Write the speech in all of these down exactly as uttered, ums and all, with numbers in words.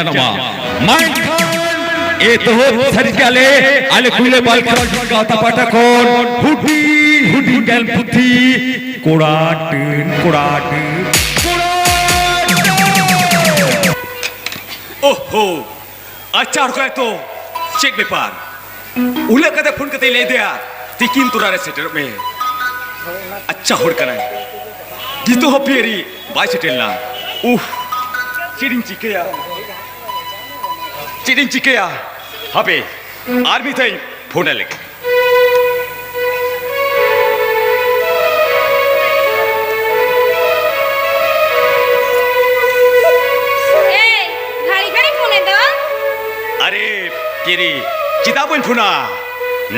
ᱜᱟᱱᱚᱜᱼᱟ᱾ ᱢᱮᱱᱠᱷᱟᱱ ᱮᱛᱚᱦᱚᱵ ᱥᱟᱹᱨᱤ ᱜᱮᱭᱟᱞᱮ ᱟᱞᱮ ᱠᱩᱞᱮ ᱵᱟᱞᱠᱷᱟᱱ ᱜᱟᱶᱛᱟ ᱯᱟᱦᱴᱟ ᱠᱷᱚᱱ ᱦᱩᱰᱤᱧ ᱦᱩᱰᱤᱧ ᱜᱟᱭᱟᱱ ᱯᱩᱛᱷᱤ ᱠᱚᱲᱟ ᱴᱟᱹᱱ, ᱠᱚᱲᱟ ᱴᱟᱹᱱ, ᱠᱚᱲᱟ ᱴᱟᱹᱱ᱾ ᱳᱦᱳ, ᱟᱪᱪᱷᱟ, ᱦᱚᱲ ᱠᱚ ᱮᱛᱚ ᱪᱮᱫ ᱵᱮᱯᱟᱨ? ᱩᱞᱟᱹᱜ ᱠᱟᱛᱮ ᱯᱷᱳᱱ ᱠᱟᱛᱮ ᱞᱟᱹᱭ ᱫᱮᱭᱟ, "ᱛᱤᱠᱤᱱ ᱛᱚᱨᱟ ᱨᱮ ᱥᱮᱴᱮᱨᱚᱜ ᱢᱮ᱾" ᱟᱪᱪᱷᱟ ᱦᱚᱲ ᱠᱟᱱᱟᱭ, ᱱᱤᱛᱚᱜ ᱦᱚᱸ ᱯᱤᱭᱟᱹᱨᱤ ᱵᱟᱭ ᱥᱮᱴᱮᱨ ᱞᱮᱱᱟ᱾ ᱩᱦ, ᱪᱮᱫ ᱤᱧ ᱪᱤᱠᱟᱹᱭᱟ? ᱪᱮᱫ ᱤᱧ ᱪᱤᱠᱟᱹᱭᱟ? ᱦᱟᱯᱮ, ᱟᱨ ᱢᱤᱫ ᱫᱷᱟᱣ ᱤᱧ ᱯᱷᱳᱱ ᱟᱭ ᱞᱮᱜᱮ᱾ ᱮᱭ, ᱜᱷᱟᱹᱲᱤ ᱜᱷᱟᱹᱲᱤ ᱯᱷᱳᱱ ᱮᱫ ᱫᱚ? ᱟᱨᱮ, ᱯᱤᱭᱟᱹᱨᱤ, ᱪᱮᱫᱟᱜ ᱵᱟᱹᱧ ᱯᱷᱳᱱᱟ?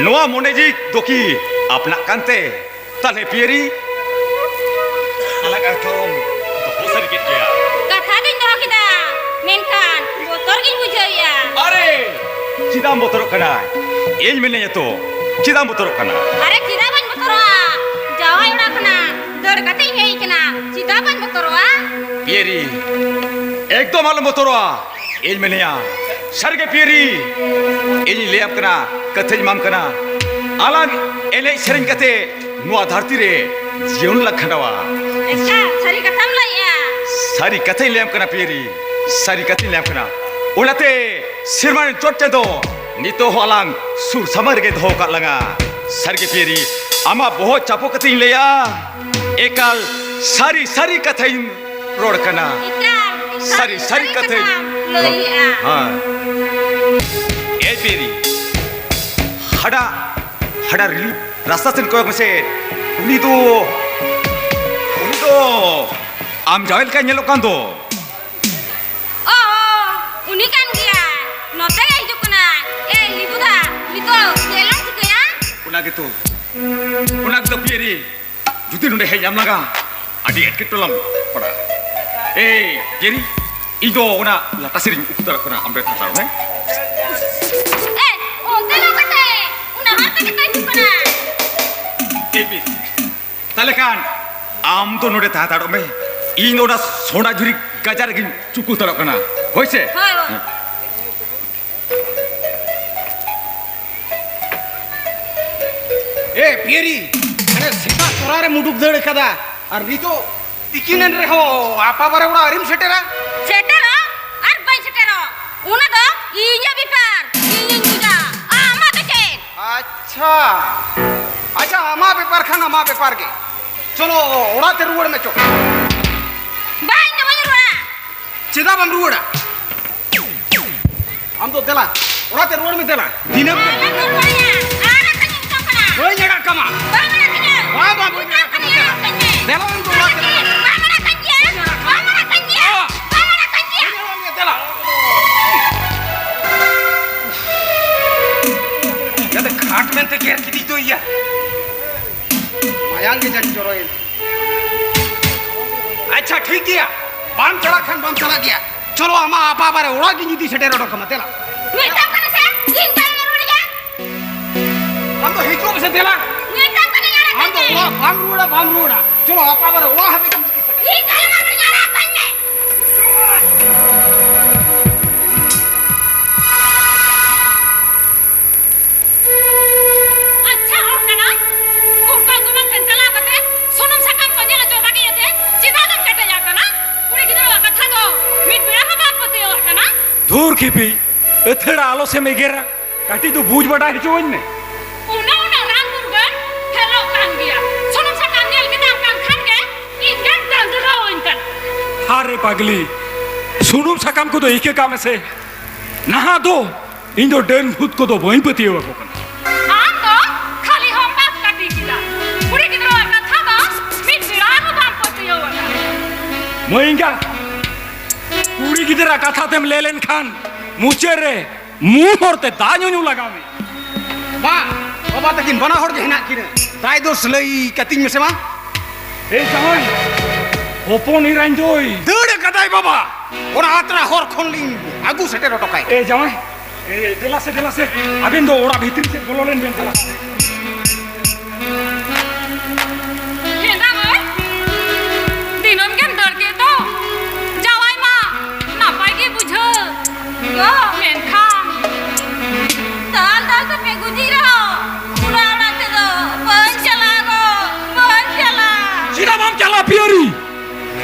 ᱱᱚᱣᱟ ᱢᱚᱱᱮ ᱡᱤᱣᱤ ᱫᱚ ᱠᱤ ᱟᱯᱱᱟᱜ ᱠᱟᱱᱛᱮ? ᱛᱟᱦᱞᱮ ᱯᱤᱭᱟᱹᱨᱤ, ᱟᱞᱟᱝ ᱠᱟᱛᱷᱟ ᱫᱚᱢ ᱫᱚᱦᱚ ᱥᱟᱹᱨᱤ ᱠᱮᱫ ᱜᱮᱭᱟ᱾ ᱠᱟᱛᱷᱟ ᱫᱚᱧ ᱫᱚᱦᱚ ᱠᱮᱫᱟ, ᱢᱮᱱᱠᱷᱟᱱ ᱵᱚᱛᱚᱨ ᱜᱤᱧ ᱵᱩᱡᱷᱟᱹᱣᱮᱫᱼᱟ᱾ ᱟᱨᱮ, ᱪᱮᱫᱟᱜ ᱮᱢ ᱵᱚᱛᱚᱨᱚᱜ ᱠᱟᱱᱟ? ᱤᱧ ᱢᱮᱱᱟᱹᱧᱟ ᱛᱚ, ᱪᱮᱫᱟᱜ ᱮᱢ ᱵᱚᱛᱚᱨᱚᱜ ᱠᱟᱱᱟ? ᱟᱨᱮ, ᱪᱮᱫᱟᱜ ᱵᱟᱹᱧ ᱵᱚᱛᱚᱨᱚᱜᱼᱟ? ᱡᱟᱶᱟᱭ ᱚᱲᱟᱜ ᱠᱷᱚᱱᱟᱜ ᱫᱟᱹᱲ ᱠᱟᱛᱮ ᱤᱧ ᱦᱮᱡ ᱠᱟᱱᱟ, ᱪᱮᱫᱟᱜ ᱵᱟᱹᱧ ᱵᱚᱛᱚᱨᱚᱜᱼᱟ? ᱯᱤᱭᱟᱹᱨᱤ, ᱮᱠᱫᱚᱢ ᱟᱞᱚᱢ ᱵᱚᱛᱚᱨᱚᱜᱼᱟ᱾ ᱤᱧ ᱢᱮᱱᱮᱭᱟ, ᱥᱟᱹᱨᱤᱜᱮ ᱯᱤᱭᱟᱹᱨᱤ, ᱤᱧᱤᱧ ᱞᱟᱹᱭᱟᱢ ᱠᱟᱱᱟ, ᱠᱟᱛᱷᱟᱧ ᱮᱢᱟᱢ ᱠᱟᱱᱟ, ᱟᱞᱟᱝ ᱮᱱᱮᱡ ᱥᱮᱨᱮᱧ ᱠᱟᱛᱮ ᱱᱚᱣᱟ ᱫᱷᱟᱹᱨᱛᱤ ᱨᱮ ᱡᱤᱭᱚᱱ ᱞᱟᱝ ᱠᱷᱟᱸᱰᱟᱣᱟ᱾ ᱟᱪᱪᱷᱟ, ᱥᱟᱹᱨᱤ ᱠᱟᱛᱷᱟᱢ ᱞᱟᱹᱭᱮᱜᱼᱟ? ᱥᱟᱹᱨᱤ ᱠᱟᱛᱷᱟᱧ ᱞᱟᱹᱭᱟᱢ ᱠᱟᱱᱟ ᱯᱤᱭᱟᱹᱨᱤ, ᱥᱟᱹᱨᱤ ᱠᱟᱛᱷᱟᱧ ᱞᱟᱹᱭᱟᱢ ᱠᱟᱱᱟ᱾ ᱚᱱᱟᱛᱮ ᱥᱮᱨᱢᱟ ᱨᱮᱱ ᱪᱚᱴ ᱪᱟᱸᱫᱚ ᱱᱤᱛᱚᱜ ᱦᱚᱸ ᱟᱞᱟᱝ ᱥᱩᱨ ᱥᱟᱢᱟᱝ ᱨᱮᱜᱮ ᱫᱚᱦᱚ ᱠᱟᱜ ᱞᱟᱝᱟ᱾ ᱥᱟᱹᱨᱤᱜᱮ ᱯᱤᱭᱟᱹᱨᱤ, ᱟᱢᱟᱜ ᱵᱚᱦᱚᱜ ᱪᱟᱯᱚ ᱠᱟᱛᱮᱧ ᱞᱟᱹᱭᱟ, ᱮᱠᱟᱞ ᱥᱟᱹᱨᱤ ᱥᱟᱹᱨᱤ ᱠᱟᱛᱷᱟᱧ ᱨᱚᱲ ᱠᱟᱱᱟ᱾ ᱮᱠᱟᱞ, ᱮᱠᱟᱞ ᱥᱟᱹᱨᱤ, ᱥᱟᱹᱨᱤ ᱥᱟᱹᱨᱤ ᱠᱟᱛᱷᱟᱧ ᱠᱟᱛᱷᱟᱢ ᱞᱟᱹᱭᱮᱜᱼᱟ᱾ ᱦᱮᱸ᱾ ᱮ ᱯᱤᱭᱟᱹᱨᱤ, ᱦᱟᱰᱟ, ᱦᱟᱰᱟ ᱨᱤᱞᱤ ᱨᱟᱥᱛᱟ ᱥᱮᱱ ᱠᱚᱭᱚᱜ ᱢᱮᱥᱮ᱾ ᱩᱱᱤ ᱫᱚ, ᱩᱱᱤ ᱫᱚ ᱟᱢ ᱡᱟᱶᱟᱭ ᱞᱮᱠᱟᱭ ᱧᱮᱞᱚᱜ ᱠᱟᱱ ᱫᱚ᱾ ᱚ, ᱩᱱᱤ ᱠᱟᱱ ᱜᱮᱭᱟᱭ᱾ ᱱᱚᱛᱮ ᱜᱮ ᱦᱤᱡᱩᱜ ᱠᱟᱱᱟᱭ᱾ ᱮ, ᱞᱤᱵᱩ ᱫᱟ, ᱱᱤᱛᱚᱜ ᱪᱮᱫ ᱞᱟᱝ ᱪᱤᱠᱟᱹᱭᱟ? ᱚᱱᱟ ᱜᱮᱛᱚ, ᱚᱱᱟ ᱜᱮᱛᱚ ᱯᱤᱭᱟᱹᱨᱤ᱾ ᱡᱩᱫᱤ ᱱᱚᱰᱮ ᱦᱮᱡ ᱧᱟᱢ ᱞᱟᱝᱟ, ᱟᱹᱰᱤ ᱮᱴᱠᱮᱴᱚᱬᱮ ᱞᱟᱝ ᱯᱟᱲᱟᱜᱼᱟ᱾ ᱮᱭ, ᱡᱮᱨᱤ, ᱤᱧ ᱫᱚ ᱚᱱᱟ ᱞᱟᱴᱟ ᱥᱮᱫ ᱨᱤᱧ ᱩᱠᱩ ᱫᱟᱲᱮᱭᱟᱜ ᱠᱟᱱᱟ, ᱟᱢ ᱫᱚ ᱛᱟᱲᱟᱢ ᱢᱮ᱾ ᱮ, ᱚᱱᱛᱮ ᱫᱚ ᱚᱠᱟᱛᱮ? ᱚᱱᱟ ᱦᱚᱨ ᱛᱮᱜᱮ ᱛᱚ ᱦᱤᱡᱩᱜ ᱠᱟᱱᱟ᱾ ᱮᱭ, ᱵᱤ, ᱛᱟᱦᱞᱮ ᱠᱷᱟᱱ ᱟᱢ ᱫᱚ ᱱᱚᱰᱮ ᱛᱟᱦᱮᱸ ᱦᱟᱛᱟᱲᱚᱜ ᱢᱮ, ᱤᱧ ᱫᱚ ᱚᱱᱟ ᱥᱚᱱᱟᱡᱷᱩᱨᱤ ᱜᱟᱡᱟᱲ ᱨᱮᱜᱤᱧ ᱪᱩᱠᱩ ᱦᱟᱛᱟᱲᱚᱜ ᱠᱟᱱᱟ᱾ ᱦᱳᱭ ᱥᱮ? ᱦᱳᱭ, ᱦᱳᱭ᱾ ᱮ ᱯᱤᱭᱟᱹᱨᱤ, ᱟᱨᱮ ᱥᱮᱛᱟᱜ ᱛᱚᱨᱟ ᱨᱮᱢ ᱩᱰᱩᱠ ᱫᱟᱹᱲ ᱠᱟᱫᱟ, ᱟᱨ ᱱᱤᱛᱚᱜ ᱛᱤᱠᱤᱱ ᱮᱱ ᱨᱮᱦᱚᱸ ᱟᱯᱟ ᱵᱟᱨᱮ ᱚᱲᱟᱜ ᱟᱹᱣᱨᱤᱢ ᱥᱮᱴᱮᱨᱟ? ᱥᱮᱴᱮᱨᱚᱜ ᱟᱨ ᱵᱟᱹᱧ ᱥᱮᱴᱮᱨᱚᱜ, ᱚᱱᱟ ᱫᱚ ᱤᱧᱟᱹᱜ ᱵᱮᱯᱟᱨ, ᱤᱧᱤᱧ ᱵᱩᱡᱟ᱾ ᱟᱢᱟᱜ ᱫᱚ ᱪᱮᱫ? ᱟᱪᱪᱷᱟ, ᱟᱪᱪᱷᱟ, ᱟᱢᱟᱜ ᱵᱮᱯᱟᱨ ᱠᱷᱟᱱ ᱟᱢᱟᱜ ᱵᱮᱯᱟᱨ ᱜᱮ᱾ ᱪᱚᱞᱚ, ᱚᱲᱟᱜ ᱛᱮ ᱨᱩᱣᱟᱹᱲ ᱢᱮ ᱪᱚ᱾ ᱵᱟᱝ, ᱤᱧ ᱫᱚ ᱵᱟᱹᱧ ᱨᱩᱣᱟᱹᱲᱟ᱾ ᱪᱮᱫᱟᱜ ᱵᱟᱢ ᱨᱩᱣᱟᱹᱲᱟ? ᱟᱢ ᱫᱚ ᱫᱮᱞᱟ, ᱚᱲᱟᱜ ᱛᱮ ᱨᱩᱣᱟᱹᱲ ᱢᱮ ᱫᱮᱞᱟ᱾ ᱫᱤᱱᱟᱹᱢ ᱟᱞᱚᱢ ᱨᱩᱣᱟᱹᱲᱟ᱾ ᱟᱲᱟᱜ ᱠᱟᱹᱧ ᱢᱮᱛᱟᱢ ᱠᱟᱱᱟ᱾ ᱵᱟᱹᱧ ᱟᱲᱟᱜ ᱠᱟᱢᱟ᱾ ᱵᱟᱢ ᱟᱲᱟᱜ ᱠᱟᱹᱧᱟ᱾ ᱵᱟᱝ, ᱵᱟᱝ, ᱵᱟᱹᱧ ᱢᱮᱛᱟᱢ ᱟᱲᱟᱜ ᱠᱟᱢᱟ, ᱠᱟᱹᱱᱟᱹᱧ, ᱫᱮᱞᱟ᱾ ᱟᱲᱟᱜ ᱠᱟᱹᱧ ᱢᱮ᱾ ᱫᱮᱞᱟ, ᱟᱢ ᱫᱚ ᱚᱲᱟᱜ ᱛᱮ ᱨᱩᱣᱟᱹᱲ ᱢᱮ᱾ ᱵᱟᱢ ᱟᱲᱟᱜ ᱠᱟᱹᱧ ᱜᱮᱭᱟ᱾ ᱵᱟᱢ ᱟᱲᱟᱜ ᱠᱟᱹᱧ ᱜᱮᱭᱟ᱾ ᱵᱟᱢ ᱟᱲᱟᱜ ᱠᱟᱹᱧ ᱜᱮᱭᱟ᱾ ᱵᱟᱹᱧ ᱟᱲᱟᱜ ᱢᱮᱭᱟ, ᱫᱮᱞᱟ᱾ ᱡᱟᱛᱮ ᱠᱷᱟᱴ ᱢᱮᱱᱛᱮ ᱜᱮᱨ ᱠᱤᱫᱤᱧ ᱫᱚ ᱤᱭᱟᱹ᱾ ᱢᱟᱭᱟᱝ ᱜᱮ ᱡᱟᱹᱱᱤᱡ ᱡᱚᱨᱚᱭᱮᱱ᱾ ᱟᱪᱪᱷᱟ, ᱴᱷᱤᱠ ᱜᱮᱭᱟ, ᱵᱟᱢ ᱪᱟᱞᱟᱜ ᱠᱷᱟᱱ ᱵᱟᱢ ᱪᱟᱞᱟᱜ ᱜᱮᱭᱟ᱾ ᱪᱚᱞᱚ, ᱟᱢᱟᱜ ᱟᱯᱟ ᱵᱟᱨᱮ ᱚᱲᱟᱜ ᱜᱤᱧ ᱤᱫᱤ ᱥᱮᱴᱮᱨ ᱦᱚᱴᱚ ᱠᱟᱢᱟ, ᱫᱮᱞᱟ᱾ ᱢᱮᱛᱟᱢ ᱠᱟᱱᱟ ᱥᱮ, ᱤᱧ ᱫᱚ ᱟᱞᱚᱢ ᱨᱩᱣᱟᱹᱲᱟ᱾ ᱟᱢ ᱫᱚ ᱦᱤᱡᱩᱜ ᱢᱮᱥᱮ, ᱫᱮᱞᱟ᱾ ᱢᱮᱛᱟᱢ ᱠᱟᱱᱟ, ᱟᱲᱟᱜ ᱟᱢ ᱫᱚ ᱠᱟᱹᱧ ᱢᱮ᱾ ᱚᱲᱟᱜ ᱵᱟᱢ ᱨᱩᱣᱟᱹᱲᱟ, ᱵᱟᱢ ᱨᱩᱣᱟᱹᱲᱟ᱾ ᱪᱚᱞᱚ, ᱟᱯᱟ ᱵᱟᱨᱮ ᱚᱲᱟᱜ ᱦᱟᱹᱵᱤᱡ ᱜᱮᱢ ᱤᱫᱤ ᱥᱮᱴᱮᱨ᱾ ᱤᱧ ᱫᱚ ᱟᱞᱚᱢ ᱨᱩᱣᱟᱹᱲᱟ, ᱟᱲᱟᱜ ᱠᱟᱹᱧ ᱢᱮ᱾ ᱟᱪᱪᱷᱟ ᱦᱚᱲ ᱠᱟᱱᱟᱭ, ᱩᱨᱠᱟᱞ ᱜᱚᱢᱟᱱ ᱴᱷᱮᱱ ᱪᱟᱞᱟᱣ ᱠᱟᱛᱮ ᱥᱩᱱᱩᱢ ᱥᱟᱠᱟᱢ ᱠᱚ ᱧᱮᱞ ᱦᱚᱪᱚ ᱵᱟᱹᱜᱤᱭᱟᱛᱮ ᱪᱮᱫᱟᱜ ᱮᱢ ᱠᱮᱴᱮᱡᱟᱜ ᱠᱟᱱᱟ? ᱠᱩᱲᱤ ᱜᱤᱫᱽᱨᱟᱹᱣᱟᱜ ᱠᱟᱛᱷᱟ ᱫᱚ ᱢᱤᱫ ᱵᱮᱲᱟ ᱦᱚᱸ ᱵᱟᱢ ᱯᱟᱹᱛᱭᱟᱹᱣᱟᱜ ᱠᱟᱱᱟ᱾ ᱫᱷᱩᱨ ᱠᱷᱤᱯᱤ, ᱟᱹᱛᱷᱟᱹᱲᱟ ᱟᱞᱚ ᱥᱮᱢ ᱮᱜᱮᱨᱟ, ᱠᱟᱹᱴᱤᱡ ᱫᱚ ᱵᱩᱡᱽ ᱵᱟᱰᱟᱭ ᱦᱚᱪᱚᱣᱟᱹᱧ ᱢᱮ᱾ ᱩᱱᱟᱹᱜ ᱩᱱᱟᱹᱜ ᱨᱟᱱ ᱢᱩᱨᱜᱟᱹᱱ ᱯᱷᱮᱞᱚᱜ ᱠᱟᱱ ᱜᱮᱭᱟ, ᱥᱩᱱᱩᱢ ᱥᱟᱠᱟᱢ ᱧᱮᱞ ᱠᱮᱫᱟᱢ ᱠᱟᱱ ᱠᱷᱟᱱ ᱜᱮ ᱤᱧ ᱜᱮᱢ ᱫᱟᱹᱞᱫᱟᱹᱞᱟᱣᱟᱹᱧ ᱠᱟᱱᱟ᱾ ᱟᱨᱮ ᱯᱟᱜᱽᱞᱤ, ᱥᱩᱱᱩᱢ ᱥᱟᱠᱟᱢ ᱠᱚᱫᱚ ᱤᱠᱟᱹ ᱠᱟᱜ ᱢᱮᱥᱮ, ᱱᱟᱦᱟᱜ ᱫᱚ ᱤᱧ ᱫᱚ ᱰᱟᱹᱱ ᱵᱷᱩᱛ ᱠᱚᱫᱚ ᱵᱟᱹᱧ ᱯᱟᱹᱛᱭᱟᱹᱣ ᱟᱠᱚ ᱠᱟᱱᱟ᱾ ᱟᱢ ᱫᱚ ᱠᱷᱟᱹᱞᱤ ᱦᱚᱸ ᱵᱟᱢ ᱠᱟᱹᱴᱤ ᱠᱮᱫᱟ᱾ ᱠᱩᱲᱤ ᱜᱤᱫᱽᱨᱟᱹᱣᱟᱜ ᱠᱟᱛᱷᱟ ᱫᱚ ᱢᱤᱫ ᱵᱮᱲᱟ ᱦᱚᱸ ᱵᱟᱢ ᱯᱟᱹᱛᱭᱟᱹᱣ ᱟᱠᱟᱱᱟ᱾ ᱢᱟᱹᱭ ᱮᱸᱜᱟ, ᱠᱩᱲᱤ ᱜᱤᱫᱽᱨᱟᱹ ᱠᱟᱛᱷᱟ ᱛᱮᱢ ᱞᱟᱹᱭ ᱞᱮᱱᱠᱷᱟᱱ ᱢᱩᱪᱟᱹᱫ ᱨᱮ ᱢᱩ ᱦᱚᱨ ᱛᱮ ᱫᱟᱜ ᱧᱩᱧᱩ ᱞᱟᱜᱟᱣ ᱢᱮ᱾ ᱵᱟ, ᱵᱟᱵᱟ ᱛᱟᱹᱠᱤᱱ ᱵᱟᱱᱟ ᱦᱚᱲ ᱜᱮ ᱦᱮᱱᱟᱜ ᱠᱤᱱᱟ᱾ ᱫᱟᱭ ᱫᱳᱥ ᱞᱟᱹᱭ ᱠᱟᱹᱛᱤᱧ ᱢᱮᱥᱮ ᱢᱟ᱾ ᱮ ᱡᱟᱶᱟᱭ, ᱦᱚᱯᱚᱱ ᱮᱨᱟᱧ ᱫᱚᱭ ᱫᱟᱹᱲ ᱟᱠᱟᱫᱟᱭ ᱵᱟᱵᱟ᱾ ᱚᱱᱟ ᱟᱛᱨᱟ ᱦᱚᱨ ᱠᱷᱚᱱ ᱞᱤᱧ ᱟᱹᱜᱩ ᱥᱮᱴᱮᱨ ᱦᱚᱴᱚ ᱠᱟᱭ᱾ ᱮ ᱡᱟᱶᱟᱭ, ᱮ, ᱫᱮᱞᱟ ᱥᱮ, ᱫᱮᱞᱟ ᱥᱮ, ᱟᱵᱮᱱ ᱫᱚ ᱚᱲᱟᱜ ᱵᱷᱤᱛᱤᱨ ᱥᱮᱫ ᱵᱚᱞᱚ ᱞᱮᱱ ᱵᱮᱱ, ᱫᱮᱞᱟ᱾ ᱦᱮᱸᱫᱟ ᱢᱟᱹᱭ, ᱫᱤᱱᱟᱹᱢ ᱜᱮᱢ ᱫᱟᱹᱲ ᱠᱮᱫ ᱫᱚ᱾ ᱡᱟᱶᱟᱭ ᱢᱟ ᱱᱟᱯᱟᱭ ᱜᱮ ᱵᱩᱡᱷᱟᱹᱣ ᱜᱚ, ᱢᱮᱱᱠᱷᱟᱱ ᱫᱟᱞ ᱫᱟᱞ ᱛᱮᱯᱮ ᱜᱩᱡᱩᱜ ᱨᱮᱦᱚᱸ ᱚᱱᱟ ᱚᱲᱟᱜ ᱛᱮᱫᱚ ᱵᱟᱹᱧ ᱪᱟᱞᱟᱜᱼᱟ ᱜᱚ, ᱵᱟᱹᱧ ᱪᱟᱞᱟᱜᱼᱟ᱾ ᱪᱮᱫᱟᱜ ᱵᱟᱢ ᱪᱟᱞᱟᱜᱼᱟ ᱯᱤᱭᱟᱹᱨᱤ?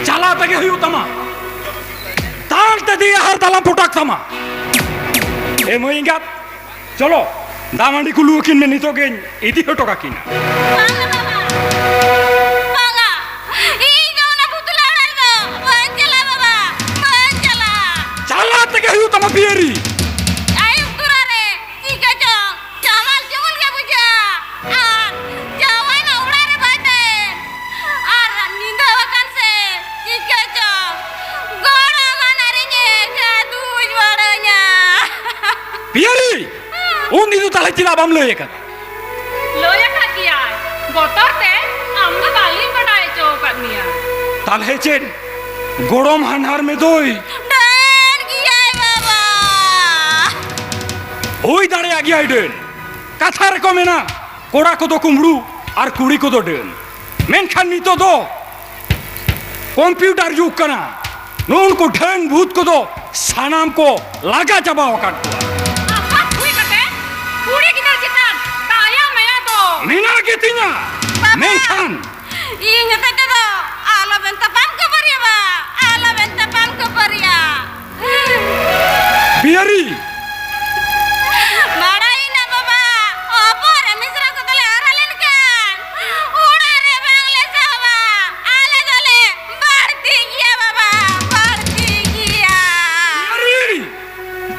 ᱪᱟᱞᱟᱣ ᱛᱮᱜᱮ ᱦᱩᱭᱩᱜ ᱛᱟᱢᱟ᱾ ᱫᱟᱞ ᱛᱮ ᱫᱤᱭᱮ ᱦᱟᱨ ᱛᱟᱞᱟᱢ ᱯᱚᱴᱟᱠ ᱛᱟᱢᱟ᱾ ᱮ ᱢᱟᱹᱭ ᱮᱸᱜᱟᱛ, ᱪᱚᱞᱚ, ᱫᱟᱜ ᱢᱟᱹᱰᱤ ᱠᱚ ᱞᱩ ᱟᱹᱠᱤᱱ ᱢᱮ, ᱱᱤᱛᱚᱜ ᱜᱮᱧ ᱤᱫᱤ ᱦᱚᱴᱚ ᱠᱟᱹᱠᱤᱱᱟ᱾ ᱵᱟᱝᱟ ᱵᱟᱵᱟ, ᱵᱟᱝᱟ, ᱤᱧ ᱫᱚ ᱚᱱᱟ ᱵᱷᱩᱛᱞᱟᱹ ᱚᱲᱟᱜ ᱨᱮᱫᱚ ᱵᱟᱹᱧ ᱪᱟᱞᱟᱜᱼᱟ ᱵᱟᱵᱟ, ᱵᱟᱹᱧ ᱪᱟᱞᱟᱜᱼᱟ᱾ ᱪᱟᱞᱟᱜ ᱛᱮᱜᱮ ᱦᱩᱭᱩᱜ ᱛᱟᱢᱟ ᱯᱤᱭᱟᱹᱨᱤ᱾ ᱟᱹᱭᱩᱵ ᱛᱚᱨᱟ ᱨᱮ ᱪᱤᱠᱟᱹ ᱪᱚᱝ ᱡᱟᱢᱟᱞ ᱡᱩᱢᱩᱞ ᱜᱮ ᱵᱩᱡᱷᱟᱹᱜᱼᱟ᱾ ᱟᱨ ᱡᱟᱶᱟᱭ ᱢᱟ ᱚᱲᱟᱜ ᱨᱮ ᱵᱟᱭ ᱛᱟᱦᱮᱱ᱾ ᱟᱨ ᱧᱤᱫᱟᱹ ᱟᱠᱟᱱ ᱥᱮ ᱪᱤᱠᱟᱹ ᱪᱚᱝ ᱜᱚᱲᱚ ᱜᱟᱱ ᱟᱨ ᱤᱧᱮ ᱜᱟᱹᱫᱩᱡ ᱵᱟᱲᱟᱧᱟ᱾ ᱯᱤᱭᱟᱹᱨᱤ! ᱩᱱ ᱫᱤᱱ ᱫᱚ ᱛᱟᱦᱞᱮ ᱪᱮᱫᱟᱜ ᱵᱟᱢ ᱞᱟᱹᱭ ᱟᱠᱟᱫᱟ? ᱞᱟᱹᱭ ᱟᱠᱟᱫ ᱜᱮᱭᱟᱭ, ᱵᱚᱛᱚᱨ ᱛᱮ ᱟᱢ ᱫᱚ ᱵᱟᱹᱞᱤᱧ ᱵᱟᱰᱟᱭ ᱦᱚᱪᱚ ᱟᱠᱟᱫ ᱢᱮᱭᱟ᱾ ᱛᱟᱦᱞᱮ ᱪᱮᱫ ᱜᱚᱲᱚᱢ ᱦᱟᱱᱦᱟᱨ ᱢᱮ ᱫᱚᱭ? ᱰᱟᱹᱱ ᱜᱮᱭᱟᱭ ᱵᱟᱵᱟ᱾ ᱦᱩᱭ ᱫᱟᱲᱮᱭᱟᱜ ᱜᱮᱭᱟᱭ ᱰᱟᱹᱱ᱾ ᱠᱟᱛᱷᱟ ᱨᱮᱠᱚ ᱢᱮᱱᱟ, ᱠᱚᱲᱟ ᱠᱚᱫᱚ ᱠᱩᱢᱵᱽᱲᱩ ᱟᱨ ᱠᱩᱲᱤ ᱠᱚᱫᱚ ᱰᱟᱹᱱ᱾ ᱢᱮᱱᱠᱷᱟᱱ ᱱᱤᱛᱚᱜ ᱫᱚ ᱠᱚᱢᱯᱤᱭᱩᱴᱟᱨ ᱡᱩᱜᱽ ᱠᱟᱱᱟ᱾ ᱱᱩᱜᱼᱩ ᱱᱩᱠᱩ ᱰᱷᱟᱹᱱ ᱵᱷᱩᱛ ᱠᱚᱫᱚ ᱥᱟᱱᱟᱢ ᱠᱚ ᱞᱟᱜᱟ ᱪᱟᱵᱟ ᱟᱠᱟᱫ ᱠᱚᱣᱟ᱾ ᱟᱯᱟᱛ ᱦᱩᱭ ᱠᱟᱛᱮ ᱠᱩᱲᱤ ᱜᱤᱫᱟᱹᱨ ᱪᱮᱛᱟᱱ ᱫᱟᱭᱟ ᱢᱟᱭᱟ ᱫᱚ ᱢᱮᱱᱟᱜ ᱜᱮᱛᱤᱧᱟ᱾ ᱵᱟᱵᱟ! ᱢᱮᱱᱠᱷᱟᱱ ᱤᱧ ᱦᱚᱛᱮ ᱛᱮᱫᱚ ᱟᱞᱚᱵᱮᱱ ᱛᱟᱯᱟᱢ ᱠᱷᱟᱹᱯᱟᱹᱨᱤᱜᱼᱟ ᱵᱟ, ᱟᱞᱚᱵᱮᱱ ᱛᱟᱯᱟᱢ ᱠᱷᱟᱹᱯᱟᱹᱨᱤᱜᱼᱟ᱾ ᱯᱤᱭᱟᱹᱨᱤ! ᱵᱟᱲᱟᱭᱮᱱᱟ ᱵᱟᱵᱟ, ᱦᱚᱯᱚᱱ ᱨᱮ ᱢᱤᱥᱨᱟ ᱠᱚ ᱛᱟᱞᱮ ᱦᱟᱨᱟ ᱞᱮᱱᱠᱷᱟᱱ ᱚᱲᱟᱜ ᱨᱮ ᱵᱟᱝᱞᱮ ᱥᱟᱦᱚᱵᱟ, ᱟᱞᱮ ᱫᱚᱞᱮ ᱵᱟᱹᱲᱛᱤ ᱜᱮᱭᱟ ᱵᱟᱵᱟ, ᱵᱟᱹᱲᱛᱤ ᱜᱮᱭᱟ᱾ ᱯᱤᱭᱟᱹᱨᱤ!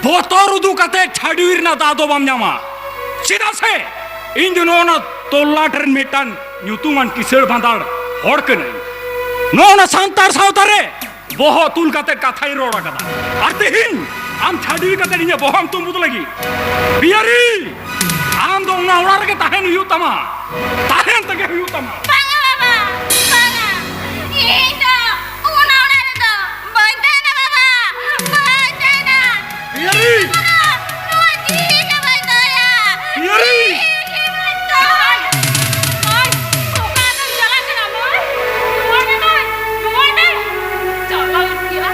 ᱵᱚᱛᱚᱨ ᱩᱫᱩᱜ ᱠᱟᱛᱮ ᱪᱷᱟᱹᱰᱣᱤ ᱨᱮᱱᱟᱜ ᱫᱟᱣ ᱫᱚ ᱵᱟᱢ ᱧᱟᱢᱟ᱾ ᱪᱮᱫᱟᱜ ᱥᱮ ᱤᱧ ᱫᱚ ᱱᱚᱜᱼᱚ ᱱᱟ ᱛᱚᱞᱞᱟᱴ ᱨᱮᱱ ᱢᱤᱫᱴᱟᱝ ᱧᱩᱛᱩᱢᱟᱱ ᱠᱤᱥᱟᱹᱬ ᱵᱷᱟᱸᱫᱟᱲ ᱦᱚᱲ ᱠᱟᱹᱱᱟᱹᱧ᱾ ᱱᱚᱜᱼᱚ ᱱᱟ ᱥᱟᱱᱛᱟᱲ ᱥᱟᱶᱛᱟ ᱨᱮ ᱵᱚᱦᱚᱜ ᱛᱩᱞ ᱠᱟᱛᱮ ᱠᱟᱛᱷᱟᱧ ᱨᱚᱲ ᱟᱠᱟᱫᱟ᱾ ᱟᱨ ᱛᱮᱦᱮᱧ ᱟᱢ ᱪᱷᱟᱹᱰᱣᱤ ᱠᱟᱛᱮ ᱤᱧᱟᱹᱜ ᱵᱚᱦᱚᱜ ᱮᱢ ᱛᱩᱢᱵᱩᱫ ᱞᱟᱹᱜᱤᱫ? ᱯᱤᱭᱟᱹᱨᱤ! ᱟᱢ ᱫᱚ ᱚᱱᱟ ᱚᱲᱟᱜ ᱨᱮᱜᱮ ᱛᱟᱦᱮᱱ ᱦᱩᱭᱩᱜ ᱛᱟᱢᱟ, ᱛᱟᱦᱮᱱ ᱛᱮᱜᱮ ᱦᱩᱭᱩᱜ ᱛᱟᱢᱟ᱾ ᱵᱟᱝᱟ ᱵᱟᱵᱟ, ᱵᱟᱝᱟ, ᱤᱧ ᱫᱚ ᱚᱱᱟ ᱚᱲᱟᱜ ᱨᱮᱫᱚ ᱵᱟᱹᱧ ᱛᱟᱦᱮᱱᱟ ᱵᱟᱵᱟ, ᱵᱟᱹᱧ ᱛᱟᱦᱮᱱᱟ᱾ ᱯᱤᱭᱟᱹᱨᱤ! ᱵᱟᱵᱟ, ᱱᱚᱣᱟ ᱡᱤᱣᱤ ᱜᱮ ᱵᱟᱹᱧ ᱫᱚᱦᱚᱭᱟ᱾ ᱯᱤᱭᱟᱹᱨᱤ! ᱡᱤᱣᱤ ᱜᱮ ᱵᱟᱹᱧ ᱫᱚᱦᱚᱭᱟ᱾ ᱢᱟᱹᱭ, ᱚᱠᱟ ᱫᱚᱢ ᱪᱟᱞᱟᱜ ᱠᱟᱱᱟ ᱢᱟᱹᱭ? ᱨᱩᱣᱟᱹᱲ ᱢᱮ ᱢᱟᱹᱭ, ᱨᱩᱣᱟᱹᱲ ᱢᱮ᱾ ᱪᱟᱞᱟᱣ ᱤᱫᱤᱜᱼᱟ᱾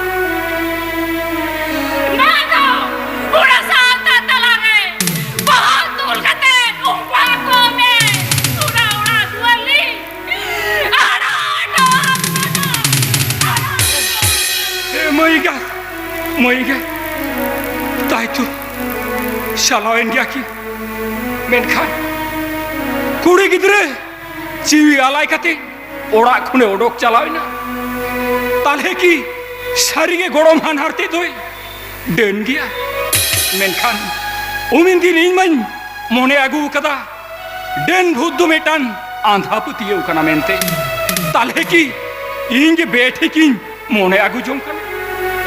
ᱵᱟᱝ ᱫᱚ! ᱟᱭ ᱪᱩ, ᱪᱟᱞᱟᱣᱮᱱ ᱜᱮᱭᱟ ᱠᱤᱱ᱾ ᱢᱮᱱᱠᱷᱟᱱ ᱠᱩᱲᱤ ᱜᱤᱫᱽᱨᱟᱹ ᱡᱤᱣᱤ ᱟᱞᱟᱭ ᱠᱟᱛᱮ ᱚᱲᱟᱜ ᱠᱷᱚᱱᱮ ᱚᱰᱚᱠ ᱪᱟᱞᱟᱣ ᱮᱱᱟ᱾ ᱛᱟᱞᱦᱮ ᱠᱤ ᱥᱟᱹᱨᱤᱜᱮ ᱜᱚᱲᱚᱢ ᱦᱟᱱᱦᱟᱨ ᱛᱮᱫ ᱫᱚᱭ ᱰᱟᱹᱱ ᱜᱮᱭᱟ? ᱢᱮᱱᱠᱷᱟᱱ ᱩᱱᱤ ᱫᱤᱱ ᱤᱧ ᱢᱟᱧ ᱢᱚᱱᱮ ᱟᱹᱜᱩ ᱟᱠᱟᱫᱟ, ᱰᱟᱹᱱ ᱵᱷᱩᱛ ᱫᱚ ᱢᱤᱫᱴᱟᱝ ᱟᱸᱫᱷᱟ ᱯᱟᱹᱛᱭᱟᱹᱣ ᱠᱟᱱᱟ ᱢᱮᱱᱛᱮ᱾ ᱛᱟᱞᱦᱮ ᱠᱤ ᱤᱧ ᱜᱮ ᱵᱮᱴᱷᱤᱠᱤᱧ ᱢᱚᱱᱮ ᱟᱹᱜᱩ ᱡᱚᱝ ᱠᱟᱱᱟ?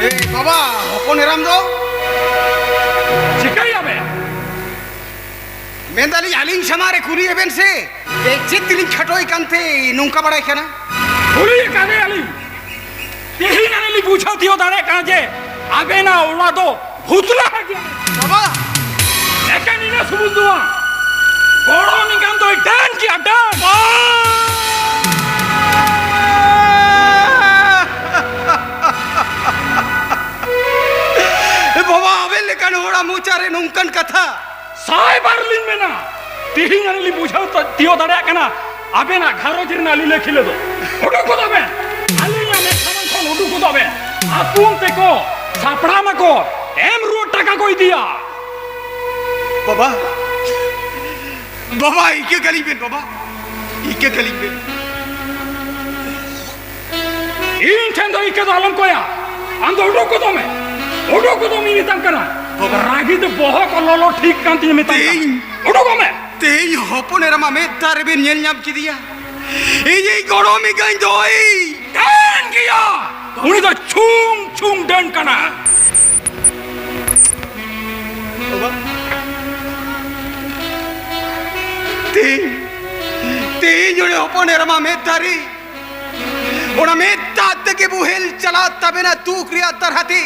ᱮ ᱵᱟᱵᱟ, ᱦᱚᱯᱚᱱ ᱮᱨᱟᱢ ᱫᱚ? ᱪᱤᱠᱟᱹᱭᱟᱵᱮᱱ? ᱢᱮᱱᱫᱟᱞᱤᱧ, ᱟᱹᱞᱤᱧ ᱥᱟᱢᱟᱝ ᱨᱮ ᱠᱩᱞᱤᱭᱮ ᱵᱮᱱ ᱥᱮ, ᱮ, ᱪᱮᱫ ᱛᱮᱞᱤᱧ ᱠᱷᱟᱴᱚᱭ ᱠᱟᱱᱛᱮ ᱱᱚᱝᱠᱟ ᱵᱟᱲᱟᱭ ᱠᱟᱱᱟ? ᱠᱩᱞᱤᱭᱮ ᱠᱟᱱᱟᱞᱤᱧ᱾ ᱛᱮᱦᱮᱧ ᱟᱹᱞᱤᱧ ᱞᱤᱧ ᱵᱩᱡᱷᱟᱹᱣ ᱛᱤᱭᱳᱜ ᱫᱟᱲᱮᱭᱟᱜ ᱠᱟᱱᱟ ᱡᱮ ᱟᱵᱮᱱᱟᱜ ᱚᱲᱟᱜ ᱫᱚ ᱵᱷᱩᱛᱞᱟ ᱜᱮᱭᱟ᱾ ᱵᱟᱵᱟ! ᱮᱠᱮᱱ ᱤᱱᱟᱹ ᱥᱩᱢᱩᱝ ᱫᱚ ᱵᱟᱝ, ᱜᱚᱲᱚᱢ ᱮᱸᱜᱟᱢ ᱫᱚᱭ ᱰᱟᱹᱱ ᱜᱮᱭᱟ, ᱰᱟᱹᱱ! ᱵᱟᱵᱟ, ᱟᱵᱮᱱ ᱞᱮᱠᱟᱱ ᱦᱚᱲᱟᱜ ᱢᱚᱪᱟ ᱨᱮ ᱱᱚᱝᱠᱟᱱ ᱠᱟᱛᱷᱟ? ᱥᱟᱭ ᱵᱟᱨ ᱞᱤᱧ ᱢᱮᱱᱟ, ᱛᱮᱦᱮᱧ ᱟᱹᱞᱤᱧ ᱞᱤᱧ ᱵᱩᱡᱷᱟᱹᱣ ᱛᱚ-, ᱛᱤᱭᱳᱜ ᱫᱟᱲᱮᱭᱟᱜ ᱠᱟᱱᱟ ᱟᱵᱮᱱᱟᱜ ᱜᱷᱟᱨᱚᱸᱡᱽ ᱨᱮᱱᱟᱜ ᱞᱤᱞᱟᱹ ᱠᱷᱤᱞᱟᱹ ᱫᱚ᱾ ᱩᱰᱩᱠ ᱜᱚᱫᱚᱜ ᱵᱮᱱ, ᱟᱹᱞᱤᱧᱟᱜ ᱢᱮᱫ ᱥᱟᱢᱟᱝ ᱠᱷᱚᱱ ᱩᱰᱩᱠ ᱜᱚᱫᱚᱜ ᱵᱮᱱ᱾ ᱟᱹᱛᱩ ᱚᱱᱛᱮ ᱠᱚ ᱥᱟᱯᱲᱟᱣ ᱢᱟᱠᱚ, ᱮᱢ ᱨᱩᱣᱟᱹᱲ ᱴᱟᱠᱟ ᱠᱚ ᱤᱫᱤᱭᱟ᱾ ᱵᱟᱵᱟ, ᱵᱟᱵᱟ, ᱤᱠᱟᱹ ᱠᱟᱹᱞᱤᱧ ᱵᱮᱱ ᱵᱟᱵᱟ, ᱤᱠᱟᱹ ᱠᱟᱹᱞᱤᱧ ᱵᱮᱱ᱾ ᱤᱧ ᱴᱷᱮᱱ ᱫᱚ ᱤᱠᱟᱹ ᱫᱚ ᱟᱞᱚᱢ ᱠᱚᱭᱟ᱾ ᱟᱢ ᱫᱚ ᱩᱰᱩᱠ ᱜᱚᱫᱚᱜ ᱢᱮ, ᱩᱰᱩᱠ ᱜᱚᱫᱚᱜ ᱢᱮ ᱢᱮᱛᱟᱢ ᱠᱟᱱᱟ᱾ ᱵᱟᱵᱟ᱾ ᱨᱟᱹᱜᱤ ᱫᱚ ᱵᱚᱦᱚᱜ ᱠᱚ ᱞᱚᱞᱚ ᱴᱷᱤᱠ ᱠᱟᱱ ᱛᱤᱧᱟ ᱢᱮᱛᱟᱢ ᱠᱟᱱᱟ᱾ ᱛᱮᱦᱮᱧ, ᱩᱰᱩᱠᱚᱜ ᱢᱮ᱾ ᱛᱮᱦᱮᱧ ᱦᱚᱯᱚᱱ ᱮᱨᱟ ᱢᱟ ᱢᱮᱫ ᱫᱟᱜ ᱨᱮᱵᱮᱱ ᱧᱮᱞ ᱧᱟᱢ ᱠᱮᱫᱮᱭᱟ᱾ ᱤᱧᱤᱡ ᱜᱚᱲᱚᱢ ᱮᱸᱜᱟᱧ ᱫᱚᱭ ᱰᱟᱹᱱ ᱜᱮᱭᱟ᱾ ᱩᱱᱤ ᱫᱚ ᱪᱷᱩᱝ ᱪᱷᱩᱝ ᱰᱟᱹᱱ ᱠᱟᱱᱟ᱾ ᱵᱟᱵᱟ, ᱛᱮᱦᱮᱧ, ᱛᱮᱦᱮᱧ ᱩᱱᱤ ᱦᱚᱯᱚᱱ ᱮᱨᱟ ᱢᱟ ᱢᱮᱫ ᱫᱟᱜ ᱨᱮ ᱚᱱᱟ ᱢᱮᱫ ᱫᱟᱜ ᱛᱮᱜᱮ ᱵᱚᱦᱮᱞ ᱪᱟᱞᱟᱜ ᱛᱟᱵᱮᱱᱟ ᱫᱩᱠ ᱨᱮᱭᱟᱜ ᱛᱟᱨᱦᱟ ᱛᱮ᱾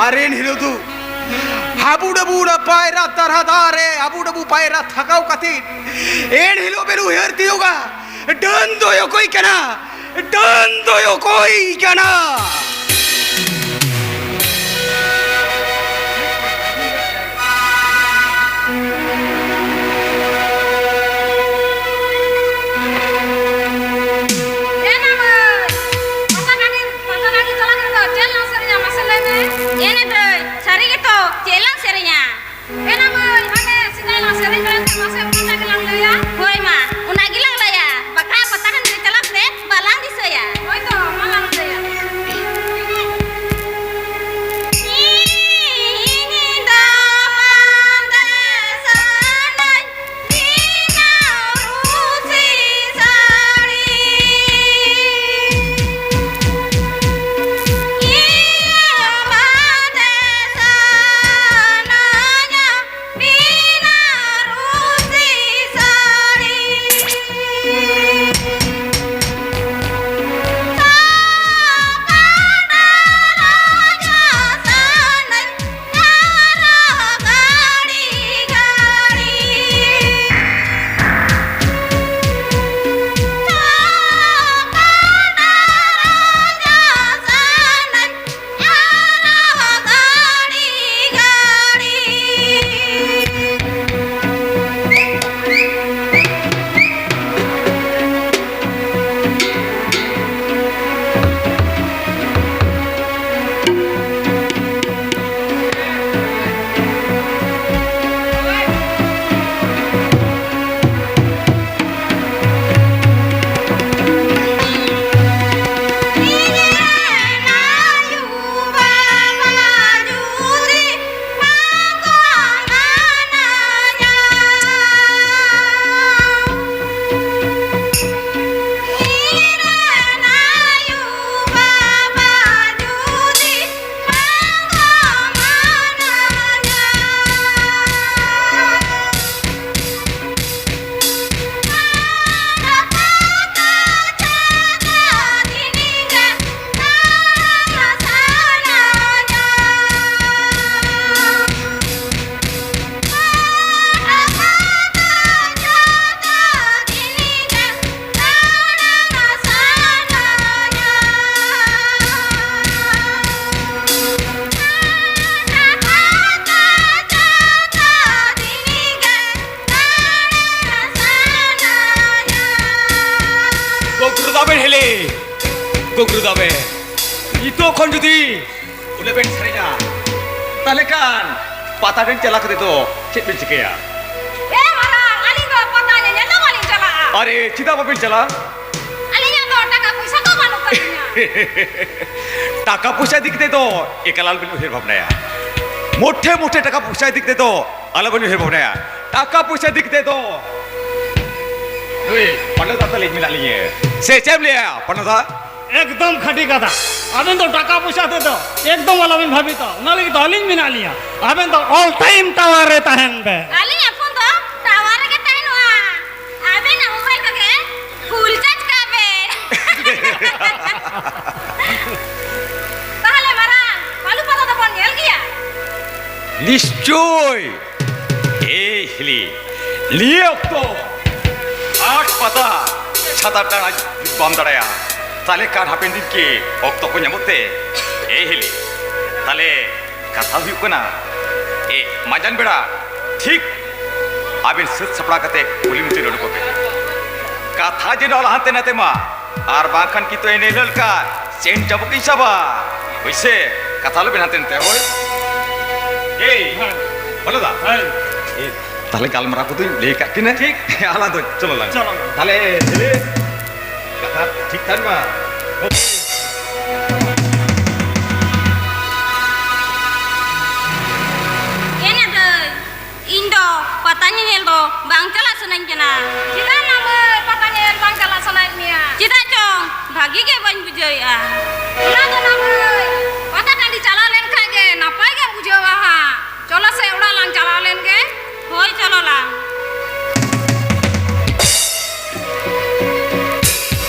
ᱟᱨ ᱮᱱ ᱦᱤᱞᱳᱜ ᱫᱚ ᱦᱟᱹᱵᱩᱰᱟᱹᱵᱩ ᱚᱱᱟ ᱯᱟᱭᱨᱟ ᱛᱟᱨᱦᱟ ᱫᱟᱜ ᱨᱮ ᱦᱟᱹᱵᱩᱰᱟᱹᱵᱩ ᱯᱟᱭᱨᱟ ᱛᱷᱟᱠᱟᱣ ᱠᱟᱛᱮ ᱮᱱ ᱦᱤᱞᱳᱜ ᱵᱮᱱ ᱩᱭᱦᱟᱹᱨ ᱛᱤᱭᱳᱜᱟ, ᱰᱟᱹᱱ ᱫᱚᱭ ᱚᱠᱚᱭ ᱠᱟᱱᱟ? ᱰᱟᱹᱱ ᱫᱚᱭ ᱚᱠᱚᱭ ᱠᱟᱱᱟ? ᱮ ᱢᱟᱹᱭ, ᱯᱟᱛᱟ ᱴᱟᱺᱰᱤ, ᱯᱟᱛᱟ ᱴᱟᱺᱰᱤ ᱪᱟᱞᱟᱜ ᱦᱩᱭᱩᱜ ᱫᱚ, ᱪᱮᱫ ᱞᱟᱝ ᱥᱮᱨᱮᱧᱟ ᱢᱟᱥᱮ ᱞᱟᱹᱭ ᱢᱮ? ᱮ ᱥᱟᱹᱨᱤ ᱜᱮᱛᱚ, ᱪᱮᱫ ᱞᱟᱝ ᱥᱮᱨᱮᱧᱟ? ᱮᱱᱟ ᱢᱟᱹᱭ, ᱦᱟᱱᱮ ᱥᱮᱫᱟᱭ ᱞᱟᱝ ᱥᱮᱨᱮᱧ ᱵᱟᱲᱟᱭ ᱛᱟᱦᱮᱸ, ᱢᱟᱥᱮ ᱚᱱᱟ ᱜᱮᱞᱟᱝ ᱞᱟᱹᱭᱟ᱾ ᱦᱳᱭ ᱢᱟ, ᱚᱱᱟ ᱜᱮᱞᱟᱝ ᱞᱟᱹᱭᱟ᱾ ᱵᱟᱠᱷᱨᱟ ᱯᱟᱛᱟ ᱴᱟᱺᱰᱤ ᱨᱮ ᱪᱟᱞᱟᱜ ᱛᱮ ᱵᱟᱞᱟᱝ ᱫᱤᱥᱟᱹᱭᱟ᱾ ᱦᱳᱭ ᱛᱚ, ᱢᱟ ᱞᱟᱝ ᱞᱟᱹᱭᱟ᱾ ᱤᱧ ᱫᱚ ᱵᱟᱸᱫᱮ ᱥᱟᱱᱟᱧ ᱛᱟᱦᱞᱮ ᱠᱷᱟᱱ ᱯᱟᱛᱟ ᱴᱟᱺᱰᱤ ᱪᱟᱞᱟᱣ ᱠᱟᱛᱮ ᱫᱚ ᱪᱮᱫ ᱵᱤᱱ ᱪᱤᱠᱟᱹᱭᱟ? ᱮ ᱢᱟᱨᱟᱝ, ᱟᱹᱞᱤᱧ ᱫᱚ ᱯᱟᱛᱟ ᱧᱮᱧᱮᱞ ᱫᱚ ᱵᱟᱹᱞᱤᱧ ᱪᱟᱞᱟᱜᱼᱟ᱾ ᱟᱨᱮ, ᱪᱮᱫᱟᱜ ᱵᱟᱵᱤᱱ ᱪᱟᱞᱟᱜᱼᱟ? ᱟᱹᱞᱤᱧᱟᱜ ᱫᱚ ᱴᱟᱠᱟ ᱯᱚᱭᱥᱟ ᱫᱚ ᱵᱟᱹᱱᱩᱜ ᱛᱟᱹᱞᱤᱧᱟ᱾ ᱴᱟᱠᱟ ᱯᱚᱭᱥᱟ ᱤᱫᱤ ᱠᱟᱛᱮ ᱫᱚ ᱮᱠᱟᱞ ᱟᱞᱚᱵᱤᱱ ᱩᱭᱦᱟᱹᱨ ᱵᱷᱟᱵᱽᱱᱟᱭᱟ᱾ ᱢᱚᱴᱷᱮ ᱢᱚᱴᱷᱮ ᱴᱟᱠᱟ ᱯᱚᱭᱥᱟ ᱤᱫᱤ ᱠᱟᱛᱮ ᱫᱚ ᱟᱞᱚᱵᱤᱱ ᱩᱭᱦᱟᱹᱨ ᱵᱷᱟᱵᱽᱱᱟᱭᱟ᱾ ᱴᱟᱠᱟ ᱯᱚᱭᱥᱟ ᱤᱫᱤ ᱠᱟᱛᱮ ᱫᱚ ᱱᱩᱭ ᱯᱟᱱᱰᱟ ᱫᱟ ᱛᱟᱹᱞᱤᱧ ᱢᱮᱱᱟᱜ ᱞᱤᱧᱟᱹ᱾ ᱥᱮ ᱪᱮᱫ ᱮᱢ ᱞᱟᱹᱭᱟ, ᱯᱟᱱᱰᱟ ᱫᱟ? ᱮᱠᱫᱚᱢ ᱠᱷᱟᱹᱴᱤ ᱠᱟᱛᱷᱟ᱾ ᱟᱵᱮᱱ ᱫᱚ ᱴᱟᱠᱟ ᱯᱚᱭᱥᱟ ᱛᱮᱫᱚ ᱮᱠᱫᱚᱢ ᱟᱞᱚᱵᱮᱱ ᱵᱷᱟᱵᱤᱛᱟ, ᱚᱱᱟ ᱞᱟᱹᱜᱤᱫ ᱫᱚ ᱟᱹᱞᱤᱧ ᱢᱮᱱᱟᱜ ᱞᱤᱧᱟ᱾ ᱟᱵᱮᱱ ᱫᱚ all time tower ᱨᱮ ᱛᱟᱦᱮᱱ ᱵᱮᱱ᱾ ᱟᱹᱞᱤᱧᱟᱜ ᱯᱷᱳᱱ ᱫᱚ ᱴᱟᱣᱟᱨ ᱨᱮᱜᱮ ᱛᱟᱦᱮᱱᱚᱜᱼᱟ᱾ ᱟᱵᱮᱱᱟᱜ ᱢᱳᱵᱟᱭᱤᱞ ᱠᱚᱜᱮ ᱯᱷᱩᱞ ᱪᱟᱨᱡᱽ ᱠᱟᱜ ᱵᱮᱱ᱾ ᱛᱟᱦᱞᱮ ᱢᱟᱨᱟᱝ, ᱵᱟᱹᱞᱩ ᱯᱟᱛᱟ ᱫᱚᱵᱚᱱ ᱧᱮᱞ ᱜᱮᱭᱟ? ᱱᱤᱥᱪᱳᱭ᱾ ᱮ ᱦᱤᱞᱤ, ᱱᱤᱭᱟᱹ ᱚᱠᱛᱚ ᱦᱟᱴ ᱯᱟᱛᱟ ᱪᱷᱟᱛᱟ ᱴᱟᱬᱟ ᱡᱩᱫᱤ ᱵᱟᱢ ᱫᱟᱲᱟᱭᱟ, ᱛᱟᱦᱞᱮ ᱠᱷᱟᱱ ᱦᱟᱯᱮᱱ ᱫᱤᱱ ᱠᱤ ᱚᱠᱛᱚ ᱠᱚ ᱧᱟᱢᱚᱜ ᱛᱮ? ᱮ ᱦᱤᱞᱤ, ᱛᱟᱦᱞᱮ ᱠᱟᱛᱷᱟ ᱦᱩᱭᱩᱜ ᱠᱟᱱᱟ, ᱮ, ᱢᱟᱸᱡᱟᱱ ᱵᱮᱲᱟ ᱴᱷᱤᱠ ᱟᱵᱮᱱ ᱥᱟᱹᱛ ᱥᱟᱯᱲᱟᱣ ᱠᱟᱛᱮ ᱠᱩᱞᱦᱤ ᱢᱩᱪᱟᱹᱫ ᱨᱮ ᱩᱰᱩᱠᱚᱜ ᱵᱮᱱ᱾ ᱠᱟᱛᱷᱟ ᱡᱮᱱᱚ ᱟᱞᱚ ᱦᱟᱱᱛᱮ ᱱᱟᱛᱮ ᱢᱟ, ᱟᱨ ᱵᱟᱝᱠᱷᱟᱱ ᱠᱤᱱᱛᱩ ᱮᱱᱮ ᱦᱤᱞᱳᱜ ᱞᱮᱠᱟ ᱪᱮᱱ ᱪᱟᱵᱩᱠ ᱤᱧ ᱥᱟᱵᱟ᱾ ᱦᱳᱭ ᱥᱮ, ᱠᱟᱛᱷᱟ ᱟᱞᱚᱵᱮᱱ ᱦᱟᱱᱛᱮ ᱱᱟᱛᱮ, ᱦᱳᱭ᱾ ᱮᱭ, ᱦᱮᱸ᱾ ᱵᱚᱞᱚ ᱫᱟ᱾ ᱦᱮᱸ᱾ ᱮᱭ, ᱛᱟᱦᱞᱮ ᱜᱟᱞᱢᱟᱨᱟᱣ ᱠᱚᱫᱚᱧ ᱞᱟᱹᱭ ᱟᱠᱟᱫ ᱠᱤᱱᱟ᱾ ᱴᱷᱤᱠ᱾ ᱟᱞᱟᱝ ᱫᱚ ᱪᱚᱞᱚ ᱞᱟᱝ᱾ ᱪᱚᱞᱚ ᱞᱟᱝ᱾ ᱛᱟᱦᱞᱮ ᱪᱮᱞᱮ? ᱠᱟᱛᱷᱟ ᱴᱷᱤᱠ ᱛᱟᱦᱮᱱ ᱢᱟ᱾ ᱮᱱᱮ ᱫᱟᱹᱭ, ᱤᱧ ᱫᱚ ᱯᱟᱛᱟ ᱧᱮᱧᱮᱞ ᱫᱚ ᱵᱟᱝ ᱪᱟᱞᱟᱜ ᱥᱟᱱᱟᱧ ᱠᱟᱱᱟ᱾ ᱪᱮᱫᱟᱜ ᱱᱟ ᱢᱟᱹᱭ, ᱯᱟᱛᱟ ᱧᱮᱧᱮᱞ ᱵᱟᱝ ᱪᱟᱞᱟᱜ ᱥᱟᱱᱟᱭᱮᱫ ᱢᱮᱭᱟ? ᱪᱮᱫᱟᱜ ᱪᱚᱝ ᱵᱷᱟᱹᱜᱤ ᱜᱮ ᱵᱟᱹᱧ ᱵᱩᱡᱷᱟᱹᱣᱮᱫᱼᱟ᱾ ᱚᱱᱟ ᱫᱚ ᱱᱟ ᱢᱟᱹᱭ, ᱯᱟᱛᱟ ᱴᱟᱺᱰᱤ ᱪᱟᱞᱟᱣ ᱞᱮᱱ ᱠᱷᱟᱡ ᱜᱮ ᱱᱟᱯᱟᱭ ᱜᱮᱢ ᱵᱩᱡᱷᱟᱹᱣᱟ ᱦᱟᱸᱜ᱾ ᱪᱚᱞᱚ ᱥᱮ ᱚᱲᱟᱜ ᱞᱟᱝ ᱪᱟᱞᱟᱣ ᱞᱮᱱ ᱜᱮ᱾ ᱦᱳᱭ, ᱪᱚᱞᱚ ᱞᱟᱝ᱾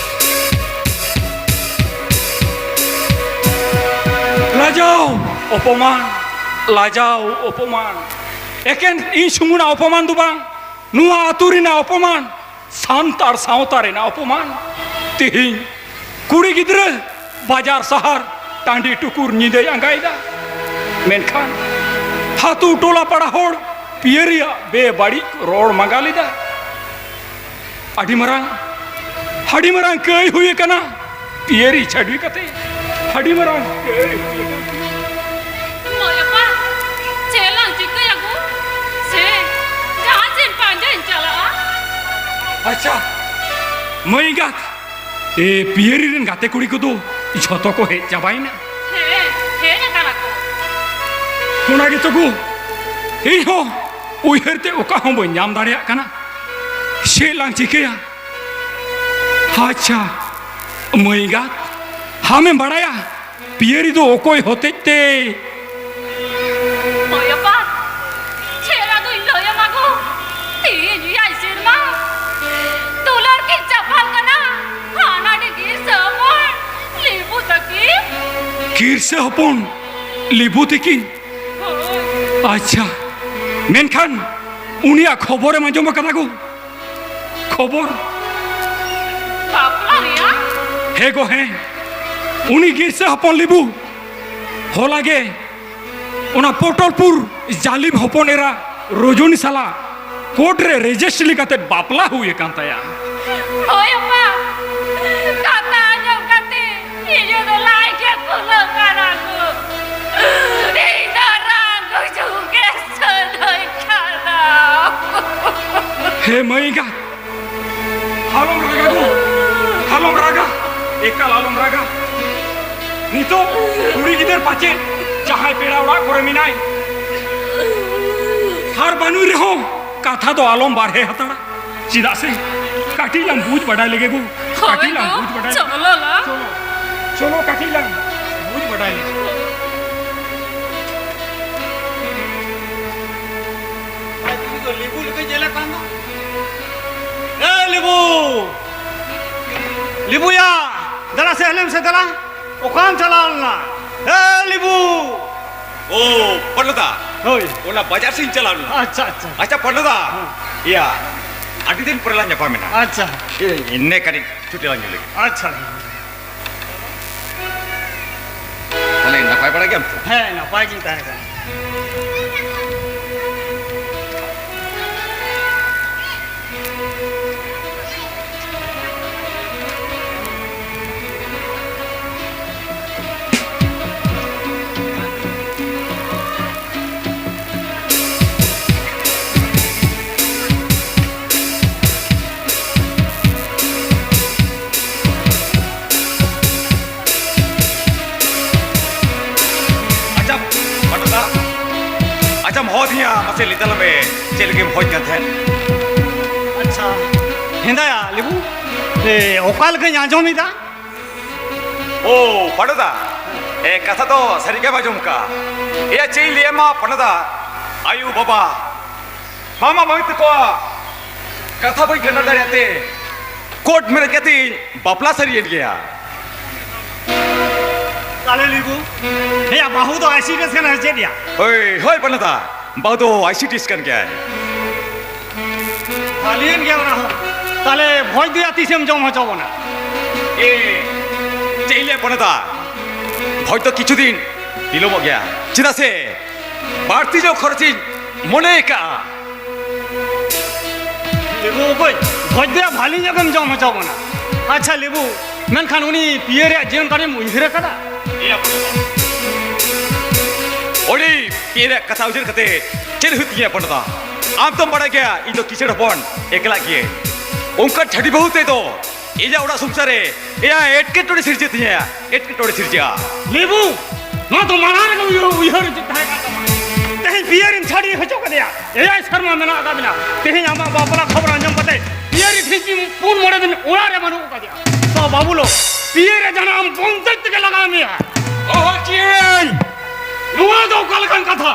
ᱞᱟᱡᱟᱣ, ᱚᱯᱚᱢᱟᱱ, ᱞᱟᱡᱟᱣ, ᱚᱯᱚᱢᱟᱱ᱾ ᱮᱠᱮᱱ ᱤᱧ ᱥᱩᱢᱩᱝᱟᱜ ᱚᱯᱚᱢᱟᱱ ᱫᱚ ᱵᱟᱝ, ᱱᱚᱣᱟ ᱟᱹᱛᱩ ᱨᱮᱱᱟᱜ ᱚᱯᱚᱢᱟᱱ, ᱥᱟᱱᱛᱟᱲ ᱥᱟᱶᱛᱟ ᱨᱮᱱᱟᱜ ᱚᱯᱚᱢᱟᱱ᱾ ᱛᱮᱦᱮᱧ ᱠᱩᱲᱤ ᱜᱤᱫᱽᱨᱟᱹ ᱵᱟᱡᱟᱨ ᱥᱟᱦᱟᱨ ᱴᱟᱺᱰᱤ ᱴᱩᱠᱩᱨ ᱧᱤᱫᱟᱹᱭ ᱟᱸᱜᱟᱭᱮᱫᱟ, ᱢᱮᱱᱠᱷᱟᱱ ᱟᱹᱛᱩ ᱴᱚᱞᱟ ᱯᱟᱲᱟ ᱦᱚᱲ ᱯᱤᱭᱟᱹᱨᱤᱭᱟᱜ ᱵᱮᱵᱟᱹᱲᱤᱡ ᱨᱚᱲ ᱢᱟᱸᱜᱟᱞ ᱮᱫᱟ᱾ ᱟᱹᱰᱤ ᱢᱟᱨᱟᱝ, ᱟᱹᱰᱤ ᱢᱟᱨᱟᱝ ᱠᱟᱹᱭ ᱦᱩᱭ ᱟᱠᱟᱱᱟ ᱯᱤᱭᱟᱹᱨᱤ ᱪᱷᱟᱹᱰᱣᱤ ᱠᱟᱛᱮ᱾ ᱟᱹᱰᱤ ᱢᱟᱨᱟᱝ ᱠᱟᱹᱭ ᱦᱩᱭ ᱟᱠᱟᱱᱟ᱾ ᱦᱳᱭ ᱟᱯᱟ, ᱟᱪᱪᱷᱟ, ᱢᱟᱹᱭ ᱮᱸᱜᱟᱛ, ᱮ, ᱯᱤᱭᱟᱹᱨᱤ ᱨᱮᱱ ᱜᱟᱛᱮ ᱠᱩᱲᱤ ᱠᱚᱫᱚ ᱡᱷᱚᱛᱚ ᱠᱚ ᱦᱮᱡ ᱪᱟᱵᱟᱭᱮᱱᱟ? ᱦᱮᱸ, ᱦᱮᱡ ᱟᱠᱟᱱᱟ ᱠᱚ᱾ ᱚᱱᱟ ᱜᱮᱛᱚ ᱜᱳ, ᱤᱧ ᱦᱚᱸ ᱩᱭᱦᱟᱹᱨ ᱛᱮ ᱚᱠᱟ ᱦᱚᱸ ᱵᱟᱹᱧ ᱧᱟᱢ ᱫᱟᱲᱮᱭᱟᱜ ᱠᱟᱱᱟ᱾ ᱪᱮᱫ ᱞᱟᱝ ᱪᱤᱠᱟᱹᱭᱟ? ᱟᱪᱪᱷᱟ, ᱢᱟᱹᱭ ᱮᱸᱜᱟᱛ, ᱟᱢᱮᱢ ᱵᱟᱲᱟᱭᱟ ᱯᱤᱭᱟᱹᱨᱤ ᱫᱚ ᱚᱠᱚᱭ ᱦᱚᱛᱮᱡ ᱛᱮ? ᱦᱳᱭ ᱟᱯᱟ, ᱪᱮᱫ ᱟᱫᱚᱧ ᱞᱟᱹᱭ ᱟᱢᱟ ᱜᱳ? ᱛᱮᱦᱮᱧ ᱮᱭᱟᱭ ᱥᱮᱨᱢᱟ ᱫᱩᱞᱟᱹᱲ ᱠᱤᱱ ᱪᱟᱯᱟᱞ ᱠᱟᱱᱟ᱾ ᱦᱟᱱᱟ ᱰᱤ ᱜᱤᱨᱥᱟᱹ ᱦᱚᱯᱚᱱ ᱞᱤᱵᱩ ᱛᱟᱹᱠᱤᱱ᱾ ᱜᱤᱨᱥᱟᱹ ᱦᱚᱯᱚᱱ ᱞᱤᱵᱩ ᱛᱤᱠᱤᱱ? ᱦᱳᱭ᱾ ᱟᱪᱪᱷᱟ, ᱢᱮᱱᱠᱷᱟᱱ ᱩᱱᱤᱭᱟᱜ ᱠᱷᱚᱵᱚᱨᱮᱢ ᱟᱸᱡᱚᱢ ᱟᱠᱟᱫᱟ ᱜᱳ? ᱠᱷᱚᱵᱚᱨ? ᱵᱟᱯᱞᱟ ᱨᱮᱭᱟᱜ? ᱦᱮᱸ ᱜᱳ, ᱦᱮᱸ᱾ ᱩᱱᱤ ᱜᱤᱨᱥᱟᱹ ᱦᱚᱯᱚᱱ ᱞᱤᱵᱩ ᱦᱚᱞᱟ ᱜᱮ ᱚᱱᱟ ᱯᱚᱴᱚᱞᱯᱩᱨ ᱡᱟᱹᱞᱤᱢ ᱦᱚᱯᱚᱱ ᱮᱨᱟ ᱨᱚᱡᱚᱱᱤ ᱥᱟᱞᱟᱜ ᱠᱳᱨᱴ ᱨᱮ ᱨᱮᱡᱤᱥᱴᱨᱤ ᱠᱟᱛᱮ ᱵᱟᱯᱞᱟ ᱦᱩᱭ ᱟᱠᱟᱱ ᱛᱟᱭᱟ᱾ ᱦᱳᱭ ᱟᱯᱟ, ᱠᱟᱛᱷᱟ ᱟᱸᱡᱚᱢ ᱠᱟᱛᱮ ᱤᱧ ᱫᱚ ᱞᱟᱡ ᱜᱮ ᱯᱷᱩᱞᱟᱹᱜ ᱠᱟᱱᱟ ᱜᱳ᱾ ᱤᱧ ᱫᱚ ᱨᱟᱜ ᱜᱩᱡᱩᱜ ᱜᱮ ᱥᱟᱱᱟᱧ ᱠᱟᱱᱟ᱾ ᱦᱮ ᱢᱟᱹᱭ ᱮᱸᱜᱟᱛ, ᱟᱞᱚᱢ ᱨᱟᱜᱟ ᱜᱳ, ᱟᱞᱚᱢ ᱨᱟᱜᱟ, ᱮᱠᱟᱞ ᱟᱞᱚᱢ ᱨᱟᱜᱟ᱾ ᱱᱤᱛᱚᱜ ᱠᱩᱲᱤ ᱜᱤᱫᱟᱹᱨ ᱯᱟᱪᱮᱫ ᱡᱟᱦᱟᱸᱭ ᱯᱮᱲᱟ ᱚᱲᱟᱜ ᱠᱚᱨᱮ ᱢᱮᱱᱟᱭ, ᱟᱨ ᱵᱟᱹᱱᱩᱭ ᱨᱮᱦᱚᱸ ᱠᱟᱛᱷᱟ ᱫᱚ ᱟᱞᱚᱢ ᱵᱟᱨᱦᱮ ᱦᱟᱛᱟᱲᱟ᱾ ᱪᱮᱫᱟᱜ ᱥᱮ ᱠᱟᱹᱴᱤᱡ ᱞᱟᱝ ᱵᱩᱡᱽ ᱵᱟᱰᱟᱭ ᱞᱮᱜᱮ ᱜᱳ, ᱦᱳᱭ ᱠᱟᱹᱴᱤᱡ ᱞᱟᱝ ᱜᱳ, ᱵᱩᱡᱽ ᱵᱟᱰᱟᱭ ᱞᱮᱜᱮ᱾ ᱪᱚᱞᱚ ᱞᱟᱝ᱾ ᱪᱚᱞᱚ, ᱪᱚᱞᱚ ᱠᱟᱹᱴᱤᱡ ᱞᱟᱝ ᱵᱩᱡᱽ ᱵᱟᱰᱟᱭ ᱞᱮᱜᱮ᱾ ᱟᱡ ᱩᱱᱤ ᱫᱚ ᱞᱤᱵᱩ ᱞᱮᱠᱟᱭ ᱧᱮᱞᱮ ᱠᱟᱱ ᱫᱚ᱾ ᱮ ᱞᱤᱵᱩ! ᱞᱤᱵᱩᱭᱟ! ᱫᱮᱞᱟ ᱥᱮ ᱦᱮᱞᱮᱢ ᱥᱮ ᱫᱮᱞᱟ᱾ ᱚᱠᱟᱢ ᱪᱟᱞᱟᱣ ᱞᱮᱱᱟ? ᱮ ᱞᱤᱵᱩ! ᱳ, ᱯᱟᱴᱞᱟ ᱫᱟ᱾ ᱦᱳᱭ᱾ ᱚᱱᱟ ᱵᱟᱡᱟᱨ ᱥᱮᱫ ᱤᱧ ᱪᱟᱞᱟᱣ ᱞᱮᱱᱟ᱾ ᱟᱪᱪᱷᱟ, ᱟᱪᱪᱷᱟ᱾ ᱟᱪᱪᱷᱟ, ᱯᱟᱴᱞᱟ ᱫᱟ᱾ ᱦᱮᱸ᱾ ᱤᱭᱟ, ᱟᱹᱰᱤ ᱫᱤᱱ ᱯᱚᱨᱮ ᱞᱟᱝ ᱧᱟᱯᱟᱢ ᱮᱱᱟ᱾ ᱟᱪᱪᱷᱟ᱾ ᱮ, ᱤᱱᱟᱹ ᱠᱟᱹᱴᱤᱡ ᱪᱩᱴᱤ ᱞᱟᱝ ᱧᱩ ᱞᱮᱜᱮ᱾ ᱟᱪᱪᱷᱟ᱾ ᱛᱟᱦᱞᱮ ᱱᱟᱯᱟᱭ ᱵᱟᱲᱟ ᱜᱮᱭᱟᱢ ᱛᱚ? ᱦᱮᱸ, ᱱᱟᱯᱟᱭ ᱜᱤᱧ ᱛᱟᱦᱮᱸ ᱠᱟᱱᱟ᱾ ᱟᱪᱪᱷᱟᱢ ᱦᱚᱦᱚ ᱫᱤᱧᱟ, ᱢᱟᱥᱮ ᱞᱟᱹᱭ ᱛᱟᱞᱟᱝ ᱢᱮ, ᱪᱮᱫ ᱞᱟᱹᱜᱤᱫ ᱮᱢ ᱦᱚᱦᱚᱧ ᱠᱟᱱ ᱛᱟᱦᱮᱸᱫ? ᱟᱪᱪᱷᱟ, ᱦᱮᱸᱫᱟᱭᱟ, ᱞᱮᱵᱩ, ᱮ, ᱚᱠᱟ ᱞᱮᱠᱟᱧ ᱟᱸᱡᱚᱢ ᱮᱫᱟ? ᱳ, ᱯᱟᱸᱰᱮᱛ ᱫᱟ, ᱮ, ᱠᱟᱛᱷᱟ ᱫᱚ ᱥᱟᱹᱨᱤ ᱜᱮᱢ ᱟᱸᱡᱚᱢ ᱠᱟᱜᱼᱟ᱾ ᱮᱭᱟ, ᱪᱮᱫ ᱤᱧ ᱞᱟᱹᱭ ᱟᱢᱟ ᱯᱟᱸᱰᱮᱛ ᱫᱟ, ᱟᱭᱳ ᱵᱟᱵᱟ, ᱢᱟᱢᱟ ᱢᱟᱹᱭ ᱛᱟᱠᱚᱣᱟᱜ ᱠᱟᱛᱷᱟ ᱵᱟᱹᱧ ᱠᱟᱱᱟ ᱫᱟᱲᱮᱭᱟᱜ ᱛᱮ, ᱠᱳᱨᱴ ᱢᱮᱨᱮᱡ ᱠᱟᱛᱮᱧ ᱵᱟᱯᱞᱟ ᱥᱟᱹᱨᱤᱭᱮᱱ ᱜᱮᱭᱟ᱾ ᱛᱟᱦᱞᱮ ᱞᱤᱵᱩ, ᱦᱮᱸᱭᱟ, ᱵᱟᱹᱦᱩ ᱫᱚ ᱟᱭᱥᱤᱰᱤᱭᱮᱥ ᱠᱟᱱᱟ ᱥᱮ ᱪᱮᱫ ᱭᱟ? ᱦᱳᱭ, ᱦᱳᱭ, ᱯᱟᱸᱰᱮᱛ ᱫᱟ, ᱵᱟᱹᱦᱩ ᱫᱚ ᱟᱭᱥᱤᱰᱤᱭᱮᱥ ᱠᱟᱱ ᱜᱮᱭᱟᱭ᱾ ᱵᱷᱟᱹᱞᱤᱭᱮᱱ ᱜᱮᱭᱟ ᱚᱱᱟ ᱦᱚᱸ᱾ ᱛᱟᱦᱞᱮ ᱵᱷᱚᱡᱽ ᱫᱚᱭᱟ ᱛᱤᱥᱮᱢ ᱡᱚᱢ ᱦᱚᱪᱚ ᱵᱚᱱᱟ? ᱮ, ᱪᱮᱫ ᱤᱧ ᱞᱟᱹᱭᱟ ᱯᱟᱸᱰᱮᱛ ᱫᱟ, ᱵᱷᱚᱡᱽ ᱫᱚ ᱠᱤᱪᱷᱩ ᱫᱤᱱ ᱵᱤᱞᱚᱢᱚᱜ ᱜᱮᱭᱟ, ᱪᱮᱫᱟᱜ ᱥᱮ ᱵᱟᱹᱲᱛᱤ ᱧᱚᱜ ᱠᱷᱚᱨᱚᱪᱤᱧ ᱢᱚᱱᱮ ᱟᱠᱟᱜᱼᱟ᱾ ᱞᱮᱵᱩ ᱚᱠᱚᱭ? ᱵᱷᱚᱡᱽ ᱫᱚᱭᱟ ᱵᱷᱟᱹᱞᱤ ᱧᱚᱜ ᱮᱢ ᱡᱚᱢ ᱦᱚᱪᱚ ᱵᱚᱱᱟ᱾ ᱟᱪᱪᱷᱟ ᱞᱮᱵᱩ, ᱢᱮᱱᱠᱷᱟᱱ ᱩᱱᱤ ᱯᱤᱭᱟᱹ ᱨᱮᱭᱟᱜ ᱡᱤᱭᱚᱱ ᱛᱟᱹᱱᱤᱢ ᱩᱭᱦᱟᱹᱨ ᱟᱠᱟᱫᱟ? ᱩᱱᱤ ᱯᱤᱭᱟᱹ ᱨᱮᱭᱟᱜ ᱠᱟᱛᱷᱟ ᱩᱭᱦᱟᱹᱨ ᱠᱟᱛᱮ ᱪᱮᱫ ᱦᱩᱭᱩᱜ ᱛᱤᱧᱟᱹ ᱯᱟᱸᱰᱮᱛ ᱫᱟ? ᱟᱢ ᱛᱚᱢ ᱵᱟᱲᱟᱭ ᱜᱮᱭᱟ, ᱤᱧ ᱫᱚ ᱠᱤᱥᱟᱹᱬ ᱦᱚᱯᱚᱱ ᱮᱠᱞᱟ ᱜᱤᱭᱟᱹᱧ᱾ ᱚᱱᱠᱟᱱ ᱪᱷᱟᱹᱰᱤ ᱵᱟᱹᱦᱩ ᱛᱮᱫᱚ ᱤᱧᱟᱹᱜ ᱚᱲᱟᱜ ᱥᱚᱝᱥᱟᱨ ᱨᱮ ᱮᱭᱟ ᱮᱴᱠᱮᱴᱚᱬᱮ ᱥᱤᱨᱡᱟᱹ ᱛᱤᱧᱟᱹ, ᱮᱴᱠᱮᱴᱚᱬᱮ ᱥᱤᱨᱡᱟᱹᱜᱼᱟ᱾ ᱞᱮᱵᱩ, ᱱᱚᱣᱟ ᱫᱚ ᱢᱟᱲᱟᱝ ᱨᱮᱜᱮ ᱩᱭᱦᱟᱹᱨ, ᱩᱭᱦᱟᱹᱨ ᱩᱪᱤᱛ ᱛᱟᱦᱮᱸ ᱠᱟᱱ ᱛᱟᱢᱟ᱾ ᱛᱮᱦᱮᱧ ᱯᱤᱭᱟᱹᱨᱤᱢ ᱪᱷᱟᱹᱰᱤ ᱦᱚᱪᱚ ᱠᱟᱫᱮᱭᱟ, ᱮᱭᱟᱭ ᱥᱮᱨᱢᱟ ᱢᱮᱱᱟᱜ ᱟᱠᱟᱫ ᱵᱤᱱᱟ᱾ ᱛᱮᱦᱮᱧ ᱟᱢᱟᱜ ᱵᱟᱯᱞᱟ ᱠᱷᱚᱵᱚᱨ ᱟᱸᱡᱚᱢ ᱠᱟᱛᱮ ᱯᱤᱭᱟᱹᱨᱤ ᱛᱮᱦᱮᱧ ᱯᱩᱱ ᱢᱚᱬᱮ ᱫᱤᱱ ᱚᱲᱟᱜ ᱨᱮ ᱵᱟᱹᱱᱩᱜ ᱟᱠᱟᱫᱮᱭᱟ᱾ ᱛᱚ ᱵᱟᱹᱵᱩᱞᱳ, ᱯᱤᱭᱟᱹᱨᱤ ᱡᱟᱦᱟᱱᱟᱜ ᱟᱢ ᱵᱚᱱᱫᱮᱡ ᱛᱮᱜᱮ ᱞᱟᱜᱟᱣ ᱢᱮᱭᱟ᱾ ᱚᱦᱚ ᱠᱤᱭᱟᱹᱧ᱾ ᱱᱚᱣᱟ ᱫᱚ ᱚᱠᱟ ᱞᱮᱠᱟᱱ ᱠᱟᱛᱷᱟ?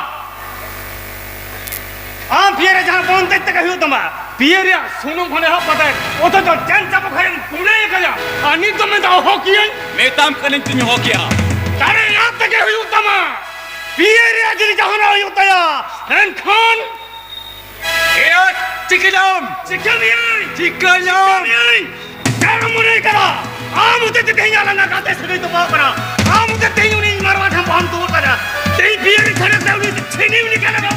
ᱟᱢ ᱯᱤᱭᱟᱹ ᱨᱮ ᱡᱟᱦᱟᱸ ᱵᱚᱱᱫᱮᱡ ᱛᱮᱜᱮ ᱦᱩᱭᱩᱜ ᱛᱟᱢᱟ, ᱯᱤᱭᱟᱹ ᱨᱮᱭᱟᱜ ᱥᱩᱱᱩᱢ ᱠᱷᱚᱱ ᱮᱦᱚᱵ ᱠᱟᱛᱮ ᱚᱛᱷᱚᱪᱚ ᱪᱮᱱ ᱪᱟᱯᱚ ᱠᱷᱟᱡ ᱮᱢ ᱠᱩᱲᱟᱹᱭ ᱠᱟᱭᱟ, ᱟᱨ ᱱᱤᱛ ᱫᱚ ᱢᱮᱱᱫᱟ ᱦᱚᱦᱚ ᱠᱤᱭᱟᱹᱧ᱾ ᱢᱮᱛᱟᱢ ᱠᱟᱹᱱᱟᱹᱧ ᱛᱚᱧ ᱦᱚᱦᱚ ᱠᱮᱭᱟ᱾ ᱫᱟᱲᱮ ᱟᱢ ᱛᱮᱜᱮ ᱦᱩᱭᱩᱜ ᱛᱟᱢᱟ᱾ ᱯᱤᱭᱟᱹ ᱨᱮᱭᱟᱜ ᱡᱩᱫᱤ ᱡᱟᱦᱟᱱᱟᱜ ᱦᱩᱭᱩᱜ ᱛᱟᱭᱟ, ᱮᱱᱠᱷᱟᱱ ᱮᱭᱟ, ᱪᱤᱠᱟᱹᱭᱟᱢ? ᱪᱤᱠᱟᱹ ᱢᱮᱭᱟᱹᱧ? ᱪᱤᱠᱟᱹᱭᱟᱢ? ᱪᱤᱠᱟᱹ ᱢᱮᱭᱟᱹᱧ? ᱪᱮᱫ ᱮᱢ ᱢᱚᱱᱮ ᱠᱟᱫᱟ? ᱟᱢ ᱦᱚᱛᱮᱡ ᱛᱮ ᱛᱮᱦᱮᱧ ᱟᱞᱟᱝ ᱜᱟᱛᱮ ᱥᱟᱹᱜᱟᱹᱭ ᱛᱚᱯᱟᱜ ᱠᱟᱱᱟ᱾ ᱟᱢ ᱦᱚᱛᱮᱡ ᱛᱮ ᱛᱮᱦᱮᱧ ᱩᱱᱤ ᱢᱟᱨᱣᱟ ᱴᱷᱮᱱ ᱵᱟᱦᱟᱢ ᱫᱩᱲᱩᱵ ᱠᱟᱱᱟ᱾ ᱛᱮᱦᱮᱧ ᱯᱤᱭᱟᱹᱨᱤ ᱪᱷᱟᱲᱟ ᱛᱮ ᱩᱱᱤ ᱪᱷᱤᱱᱤ ᱩᱱᱤ ᱠᱟᱱᱟ᱾ ᱪᱮᱫ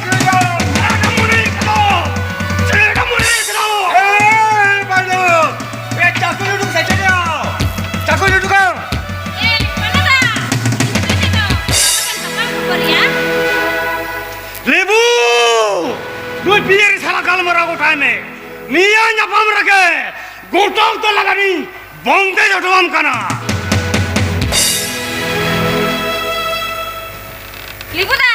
ᱮᱢ ᱢᱚᱱᱮ ᱠᱟᱫᱟ? ᱪᱮᱫ ᱮᱢ ᱢᱚᱱᱮ ᱠᱟᱫᱟ? ᱮ, ᱵᱟᱹᱱᱩ᱾ ᱮ, ᱪᱟᱠᱩ ᱞᱩᱰᱩ ᱥᱮ ᱪᱮᱫ ᱭᱟ? ᱪᱟᱠᱩ ᱞᱩᱰᱩ ᱠᱟᱱ? ᱮ, ᱵᱟᱹᱱᱩ ᱫᱟ᱾ ᱤᱧ ᱫᱚ ᱪᱮᱫ ᱦᱚᱸ ᱵᱟᱹᱧ ᱠᱷᱚᱵᱚᱨᱤᱭᱟ᱾ ᱞᱮᱵᱩ! ᱱᱩᱭ ᱯᱤᱭᱟᱹᱨᱤ ᱥᱟᱞᱟᱜ ᱜᱟᱞᱢᱟᱨᱟᱣ ᱜᱚᱴᱟᱭ ᱢᱮ᱾ ᱱᱤᱭᱟᱹ ᱧᱟᱯᱟᱢ ᱨᱮᱜᱮ ᱜᱚᱴᱟ ᱩᱛᱟᱹᱨ ᱞᱟᱜᱟᱱᱤᱧ ᱵᱚᱱᱫᱮᱡ ᱦᱚᱴᱚᱣᱟᱢ ᱠᱟᱱᱟ᱾ ᱞᱤᱵᱩ ᱫᱟ,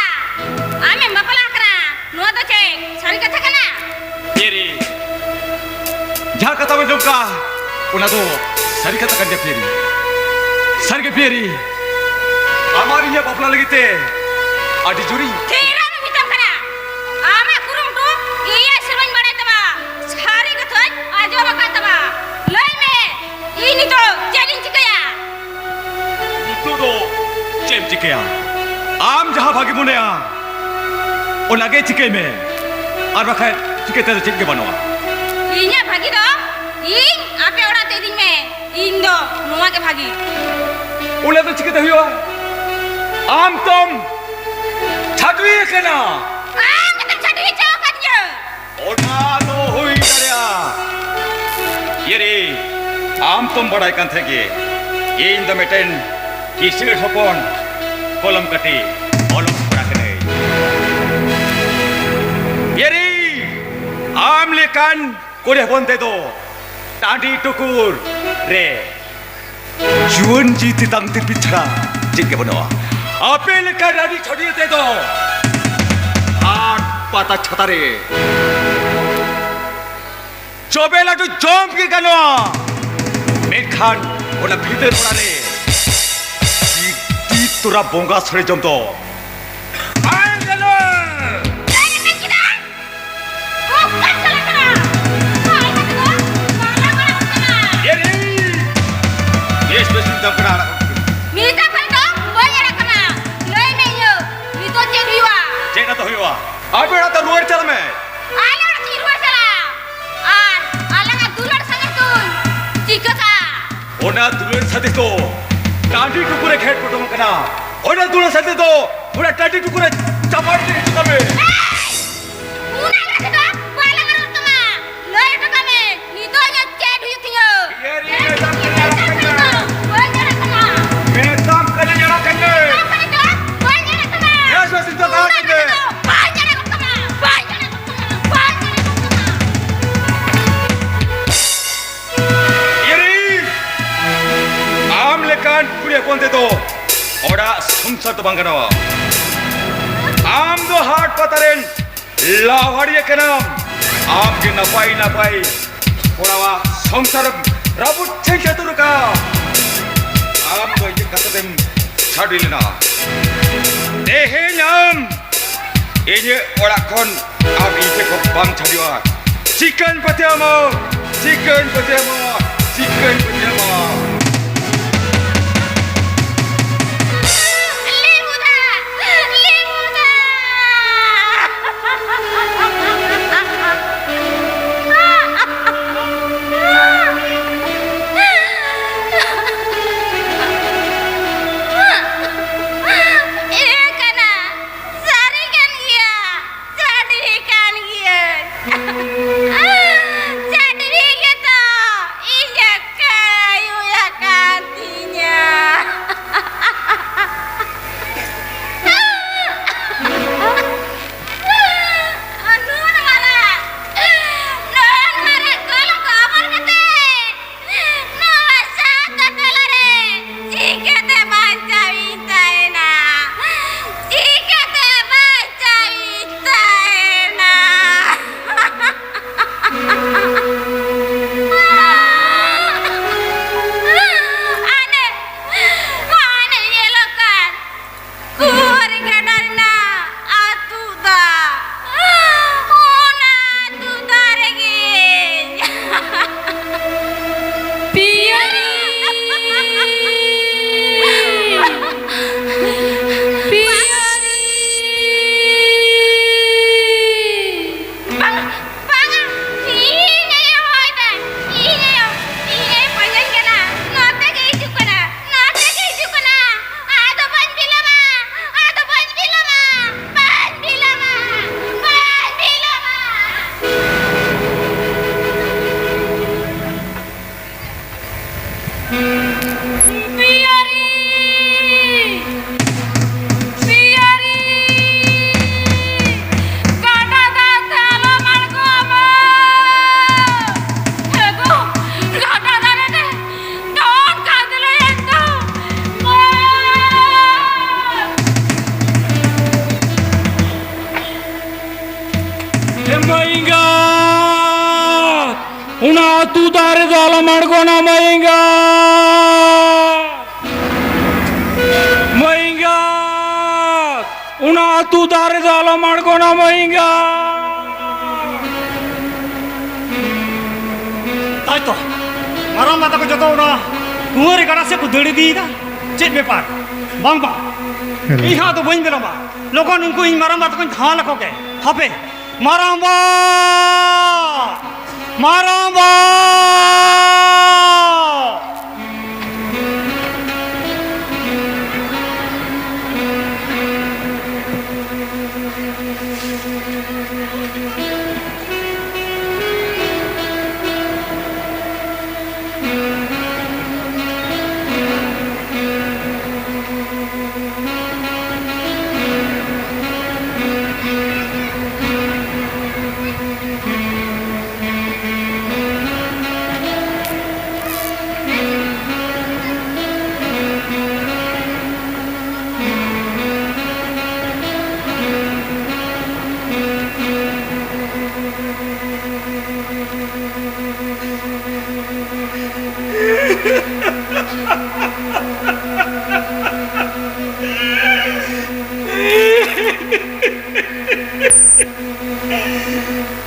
ᱡᱟᱦᱟᱸ ᱠᱟᱛᱷᱟᱢ ᱟᱸᱡᱚᱢ ᱠᱟᱜᱼᱟ, ᱚᱱᱟ ᱫᱚ ᱥᱟᱹᱨᱤ ᱠᱟᱛᱷᱟ ᱠᱟᱱ ᱜᱮᱭᱟ ᱯᱤᱭᱟᱹᱨᱤ᱾ ᱥᱟᱹᱨᱤ ᱜᱮ ᱯᱤᱭᱟᱹᱨᱤ, ᱟᱢ ᱟᱨ ᱤᱧᱟᱹᱜ ᱵᱟᱯᱞᱟ ᱞᱟᱹᱜᱤᱫ ᱛᱮ ᱟᱹᱰᱤ ᱡᱳᱨᱤᱧ ᱛᱷᱤᱨ ᱟᱢ ᱢᱮᱛᱟᱢ ᱠᱟᱱᱟ᱾ ᱟᱢᱟᱜ ᱠᱩᱨᱩᱢᱩᱴᱩ ᱤᱧᱟᱹᱜ ᱥᱮᱨᱢᱟᱧ ᱵᱟᱲᱟᱭ ᱛᱟᱢᱟ᱾ ᱥᱟᱹᱨᱤ ᱠᱟᱛᱷᱟᱧ ᱟᱸᱡᱚᱢ ᱟᱠᱟᱫ ᱛᱟᱢᱟ᱾ ᱞᱟᱹᱭ ᱢᱮ, ᱤᱧ ᱱᱤᱛᱚᱜ ᱪᱮᱫ ᱤᱧ ᱪᱤᱠᱟᱹᱭᱟ? ᱱᱤᱛᱚᱜ ᱫᱚ ᱪᱮᱫ ᱮᱢ ᱪᱤᱠᱟᱹᱭᱟ? ᱟᱢ ᱡᱟᱦᱟᱸ ᱵᱷᱟᱜᱮ ᱢᱚᱱᱮᱭᱟ, ᱚᱱᱟᱜᱮ ᱪᱤᱠᱟᱹᱭ ᱢᱮ, ᱟᱨ ᱵᱟᱠᱷᱟᱡ ᱪᱤᱠᱟᱹ ᱛᱮᱫᱚ ᱪᱮᱫ ᱜᱮ ᱵᱟᱹᱱᱩᱜᱼᱟ᱾ ᱤᱧᱟᱹᱜ ᱵᱷᱟᱹᱜᱤ ᱫᱚ ᱤᱧ ᱟᱯᱮ ᱚᱲᱟᱜ ᱛᱮ ᱤᱫᱤᱧ ᱢᱮ, ᱤᱧ ᱫᱚ ᱱᱚᱣᱟ ᱜᱮ ᱵᱷᱟᱹᱜᱤ᱾ ᱚᱱᱟ ᱫᱚ ᱪᱤᱠᱟᱹᱛᱮ ᱦᱩᱭᱩᱜᱼᱟ? ᱟᱢ ᱛᱚᱢ ᱪᱷᱟᱹᱰᱣᱤ ᱟᱠᱟᱱᱟ᱾ ᱟᱢ ᱜᱮᱛᱚᱢ ᱪᱷᱟᱹᱰᱣᱤ ᱦᱚᱪᱚ ᱟᱠᱟᱫᱤᱧᱟᱹ᱾ ᱚᱱᱟ ᱫᱚ ᱦᱩᱭ ᱫᱟᱲᱮᱭᱟᱜᱼᱟ᱾ ᱤᱭᱟᱹ ᱨᱮ, ᱟᱢ ᱛᱚᱢ ᱵᱟᱲᱟᱭ ᱠᱟᱱ ᱛᱟᱦᱮᱸ ᱜᱮ, ᱤᱧ ᱫᱚ ᱢᱤᱫᱴᱮᱱ ᱠᱤᱥᱟᱹᱬ ᱦᱚᱯᱚᱱ, ᱠᱚᱞᱚᱢ ᱠᱟᱹᱴᱤ, ᱚᱞᱚᱜ ᱠᱚᱲᱟ ᱠᱟᱹᱱᱟᱹᱧ᱾ ᱤᱭᱟᱹ ᱨᱮ, ᱟᱢ ᱞᱮᱠᱟᱱ ᱠᱩᱲᱤ ᱦᱚᱯᱚᱱ ᱛᱮᱫᱚ ᱴᱟᱺᱰᱤ ᱴᱩᱠᱩᱨ ᱨᱮ ᱡᱩᱣᱟᱹᱱ ᱡᱤᱣᱤ ᱛᱮᱛᱟᱝ ᱛᱤᱨᱯᱤᱛ ᱪᱷᱟᱲᱟ ᱪᱮᱫ ᱜᱮ ᱵᱟᱹᱱᱩᱜᱼᱟ᱾ ᱟᱯᱮ ᱞᱮᱠᱟ ᱨᱟᱹᱰᱤ ᱪᱷᱟᱹᱰᱣᱤ ᱛᱮᱫᱚ ᱦᱟᱴ ᱯᱟᱛᱟ ᱪᱷᱟᱛᱟ ᱨᱮ ᱡᱚᱵᱮ ᱞᱟᱹᱰᱩ ᱡᱚᱢ ᱜᱮ ᱜᱟᱱᱚᱜᱼᱟ, ᱢᱮᱱᱠᱷᱟᱱ ᱚᱱᱟ ᱵᱷᱤᱛᱟᱹᱨ ᱚᱲᱟᱜ ᱨᱮ ᱛᱤ, ᱛᱤ ᱛᱚᱨᱟ ᱵᱚᱸᱜᱟ ᱥᱚᱲᱮ ᱡᱚᱢ ᱫᱚ ᱵᱟᱝ ᱜᱟᱱᱚᱜᱼᱟ᱾ ᱚᱠᱟᱢ ᱪᱟᱞᱟᱜ ᱠᱟᱱᱟ? ᱵᱟᱭ ᱠᱟᱛᱮ ᱫᱚ ᱵᱟᱞᱟ ᱵᱟᱲᱟ ᱠᱟᱱᱟ᱾ ᱮ ᱨᱮ! ᱵᱮᱥ ᱵᱮᱥ ᱢᱮᱛᱟᱢ ᱠᱟᱱᱟ, ᱟᱲᱟᱜ ᱠᱚ᱾ ᱢᱮᱛᱟᱢ ᱠᱷᱟᱱ ᱫᱚ ᱵᱟᱹᱧ ᱟᱲᱟᱜ ᱠᱟᱢᱟ᱾ ᱞᱟᱹᱭ ᱢᱮ ᱤᱭᱟᱹ, ᱱᱤᱛᱚᱜ ᱪᱮᱫ ᱦᱩᱭᱩᱜᱼᱟ? ᱪᱮᱫ ᱟᱫᱚ ᱦᱩᱭᱩᱜᱼᱟ? ᱟᱯᱮ ᱚᱲᱟᱜ ᱛᱮ ᱨᱩᱣᱟᱹᱲ ᱪᱟᱞᱟᱜ ᱢᱮ᱾ ᱟᱞᱮ ᱚᱲᱟᱜ ᱪᱮᱫ ᱨᱩᱣᱟᱹᱲ ᱪᱟᱞᱟᱜᱼᱟ? ᱟᱨ ᱟᱞᱟᱝᱟᱜ ᱫᱩᱞᱟᱹᱲ ᱥᱟᱸᱫᱮᱥ ᱫᱚᱧ ᱪᱤᱠᱟᱹ ᱠᱟᱜᱼᱟ? ᱚᱱᱟ ᱫᱩᱞᱟᱹᱲ ᱥᱟᱸᱫᱮᱥ ᱫᱚ ᱴᱟᱺᱰᱤ ᱴᱩᱠᱩᱨ ᱨᱮ ᱜᱷᱮᱴ ᱯᱚᱴᱚᱢ ᱠᱟᱱᱟ᱾ ᱚᱱᱟ ᱫᱩᱞᱟᱹᱲ ᱥᱟᱸᱫᱮᱥ ᱫᱚ ᱚᱱᱟ ᱴᱟᱺᱰᱤ ᱴᱩᱠᱩᱨ ᱨᱮ ᱪᱟᱯᱟᱲ ᱛᱮ ᱦᱤᱡᱩᱜ ᱛᱟᱯᱮ᱾ ᱮᱭ! ᱚᱱᱟ ᱠᱟᱛᱷᱟ ᱫᱚ ᱵᱟᱞᱟᱝ ᱨᱚᱲ ᱛᱟᱢᱟ᱾ ᱞᱟᱹᱭ ᱦᱚᱴᱚ ᱠᱟᱜ ᱢᱮ, ᱱᱤᱛᱚᱜ ᱤᱧᱟᱹᱜ ᱪᱮᱫ ᱦᱩᱭᱩᱜ ᱛᱤᱧᱟᱹ? ᱤᱭᱟᱹ ᱨᱮ, ᱢᱮᱛᱟᱢ ᱠᱟᱱᱟ, ᱟᱲᱟᱜ ᱠᱟᱹᱧ ᱢᱮ᱾ ᱵᱟᱹᱧ ᱟᱲᱟᱜ ᱠᱟᱢᱟ᱾ ᱢᱮᱛᱟᱢ ᱠᱟᱹᱱᱟᱹᱧ, ᱟᱲᱟᱜ ᱠᱟᱹᱧ ᱢᱮ᱾ ᱢᱮᱛᱟᱢ ᱠᱟᱹᱱᱟᱹᱧ ᱛᱚ, ᱵᱟᱹᱧ ᱟᱲᱟᱜ ᱠᱟᱢᱟ᱾ ᱵᱮᱥ, ᱵᱮᱥ, ᱱᱤᱛᱚᱜ ᱟᱲᱟᱜ ᱠᱟᱹᱧ ᱢᱮ᱾ ᱵᱟᱹᱧ ᱟᱲᱟᱜ ᱠᱟᱢᱟ, ᱵᱟᱹᱧ ᱟᱲᱟᱜ ᱠᱟᱢᱟ, ᱵᱟᱹᱧ ᱟᱲᱟᱜ ᱠᱟᱢᱟ᱾ ᱤᱭᱟᱹ ᱨᱮ, ᱟᱢ ᱞᱮᱠᱟᱱ ᱠᱩᱲᱤ ᱦᱚᱯᱚᱱ ᱛᱮᱫᱚ ᱚᱲᱟᱜ ᱥᱚᱝᱥᱟᱨ ᱫᱚ ᱵᱟᱝ ᱜᱟᱱᱚᱜᱼᱟ᱾ ᱟᱢ ᱫᱚ ᱦᱟᱴ ᱯᱟᱛᱟ ᱨᱮᱱ ᱞᱟᱣᱦᱟᱲᱤᱭᱟᱹ ᱠᱟᱱᱟᱢ᱾ ᱟᱢ ᱜᱮ ᱱᱟᱯᱟᱭ ᱱᱟᱯᱟᱭ ᱠᱚᱲᱟᱣᱟᱜ ᱥᱚᱝᱥᱟᱨ ᱨᱟᱹᱯᱩᱫ ᱴᱷᱮᱱ ᱪᱟᱹᱛᱩᱨ ᱟᱠᱟᱫ᱾ ᱟᱢ ᱫᱚ ᱤᱧᱟᱹᱜ ᱠᱟᱛᱷᱟ ᱛᱮᱢ ᱪᱷᱟᱹᱰᱣᱤ ᱞᱮᱱᱟ᱾ ᱛᱮᱦᱮᱧ ᱟᱢ ᱤᱧᱟᱹᱜ ᱚᱲᱟᱜ ᱠᱷᱚᱱ ᱟᱢ ᱤᱧ ᱴᱷᱮᱱ ᱠᱷᱚᱱ ᱵᱟᱢ ᱪᱷᱟᱹᱰᱣᱤᱜᱼᱟ᱾ ᱪᱤᱠᱟᱹᱧ ᱯᱟᱹᱛᱭᱟᱹᱣᱟᱢᱟ? ᱪᱤᱠᱟᱹᱧ ᱯᱟᱹᱛᱭᱟᱹᱣᱟᱢᱟ? ᱪᱤᱠᱟᱹᱧ ᱯᱟᱹᱛᱭᱟᱹᱣᱟᱢᱟ? ᱞᱤᱵᱩᱫᱟ! ᱞᱤᱵᱩᱫᱟ! ᱤᱭᱟᱹ ᱠᱟᱱᱟ, ᱥᱟᱹᱨᱤ ᱠᱟᱱ ᱜᱮᱭᱟ, ᱪᱟᱹᱰᱣᱤ ᱠᱟᱱ ᱜᱤᱭᱟᱹᱧ᱾ ᱪᱟᱹᱰᱣᱤ ᱜᱮᱛᱚ ᱤᱧᱟᱹᱜ ᱠᱟᱱᱟ᱾ ᱚᱱᱟ ᱟᱹᱛᱩ ᱫᱟᱜ ᱨᱮᱫᱚ ᱟᱞᱚᱢ ᱟᱬᱜᱚᱱᱟ ᱢᱟᱹᱭ ᱮᱸᱜᱟᱛ᱾ ᱢᱟᱹᱭ ᱮᱸᱜᱟᱛ, ᱚᱱᱟ ᱟᱹᱛᱩ ᱫᱟᱜ ᱨᱮᱫᱚ ᱟᱞᱚᱢ ᱟᱬᱜᱚᱱᱟ ᱢᱟᱹᱭ ᱮᱸᱜᱟᱛ᱾ ᱛᱟᱭ ᱛᱚ, ᱢᱟᱨᱟᱝ ᱵᱟ ᱛᱟᱠᱚ ᱡᱚᱛᱚ ᱚᱱᱟ ᱠᱩᱸᱣᱟᱹᱨᱤ ᱜᱟᱰᱟ ᱥᱮᱫ ᱠᱚ ᱫᱟᱹᱲ ᱤᱫᱤᱭᱮᱫᱟ᱾ ᱪᱮᱫ ᱵᱮᱯᱟᱨ? ᱵᱟᱝ, ᱵᱟᱝ, ᱤᱧ ᱦᱚᱸ ᱟᱫᱚ ᱵᱟᱹᱧ ᱵᱤᱞᱚᱢᱟ᱾ ᱞᱚᱜᱚᱱ ᱩᱱᱠᱩ ᱤᱧ ᱢᱟᱨᱟᱝ ᱵᱟ ᱛᱟᱠᱚᱧ ᱫᱷᱟᱣᱟ ᱞᱮᱠᱚ ᱜᱮ᱾ ᱦᱟᱯᱮ, ᱢᱟᱨᱟᱝᱵᱟ! ᱢᱟᱨᱟᱝᱵᱟ!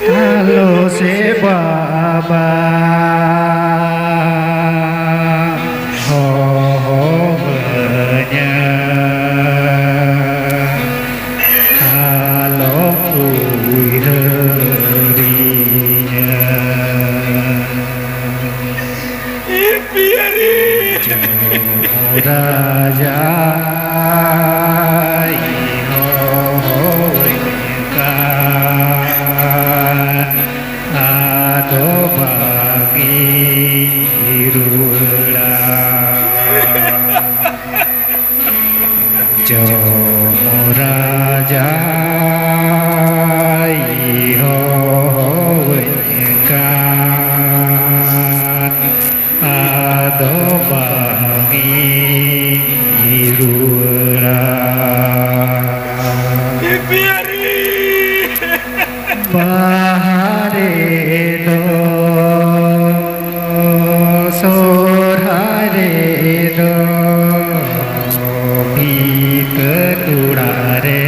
ᱟᱞᱚ ᱥᱮ ᱵᱟᱵᱟ ᱦᱚᱦᱚᱣᱟᱹᱧᱟ, ᱟᱞᱚᱢ ᱩᱭᱦᱟᱹᱨᱤᱧᱟ᱾ ᱮ ᱯᱤᱭᱟᱨᱤ! ᱨᱟᱡᱟᱭ ᱦᱚᱦᱚᱣᱟᱹᱧ ᱠᱟᱱ, ᱟᱫᱚ ᱵᱟᱝ ᱤᱧ ᱨᱩᱣᱟᱹᱲᱟ᱾ ᱡᱚᱢ ᱨᱟᱡᱟᱭ ᱦᱚᱦᱚᱣᱟᱹᱧ ᱠᱟᱱ, ᱟᱫᱚ ᱵᱟᱝ ᱤᱧ ᱨᱩᱣᱟᱹᱲᱟ᱾ ᱵᱟᱦᱨᱮ ᱫᱚ ᱨᱮᱫᱚ ᱵᱷᱤᱛᱟᱹ ᱚᱲᱟᱜ ᱨᱮ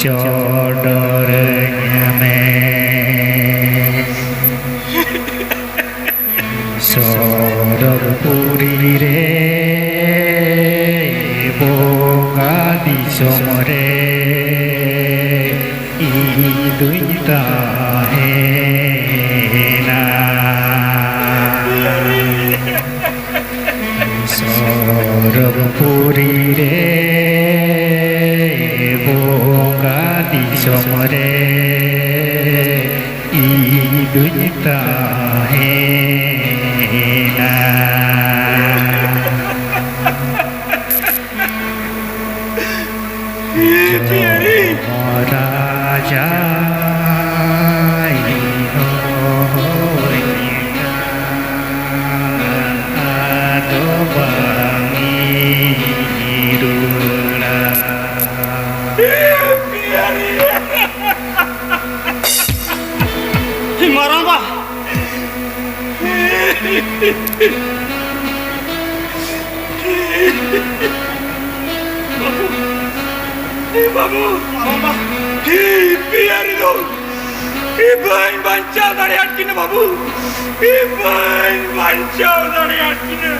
ᱪᱚᱰᱚᱨᱟᱹᱧ ᱢᱮ᱾ ᱥᱚᱨᱚᱜᱽᱯᱩᱨᱤ ᱨᱮ ᱵᱚᱸᱜᱟ ᱫᱤᱥᱚᱢ ᱨᱮ ᱤᱧ ᱫᱩᱧ ᱛᱟᱦᱮᱱᱟ᱾ ᱥᱚᱨᱚᱜᱽᱯᱩᱨᱤ ᱨᱮ ᱵᱚᱸᱜᱟ ᱫᱤᱥᱚᱢ ᱨᱮ ᱤᱧ ᱫᱩᱧ ᱛᱟᱦᱮᱱᱟ᱾ ᱡᱚᱢ ᱨᱟᱡᱟᱭ ᱦᱚᱦᱚᱭᱮ ᱠᱟᱱ, ᱟᱫᱚ ᱵᱟᱝ ᱤᱧ ᱨᱩᱣᱟᱹᱲᱟ᱾ ᱢᱟᱨᱟᱝᱵᱟ! ᱵᱟᱹᱵᱩ! ᱮ ᱵᱟᱹᱵᱩ! ᱢᱟᱨᱟᱝᱵᱟ! ᱮ ᱯᱤᱭᱟᱨᱤ ᱫᱚ! ᱮ ᱵᱟᱹᱧ ᱵᱟᱧᱪᱟᱣ ᱫᱟᱲᱮᱭᱟᱫ ᱠᱤᱱᱟ ᱵᱟᱹᱵᱩ! ᱮ ᱵᱟᱹᱧ ᱵᱟᱧᱪᱟᱣ ᱫᱟᱲᱮᱭᱟᱫ ᱠᱤᱱᱟ!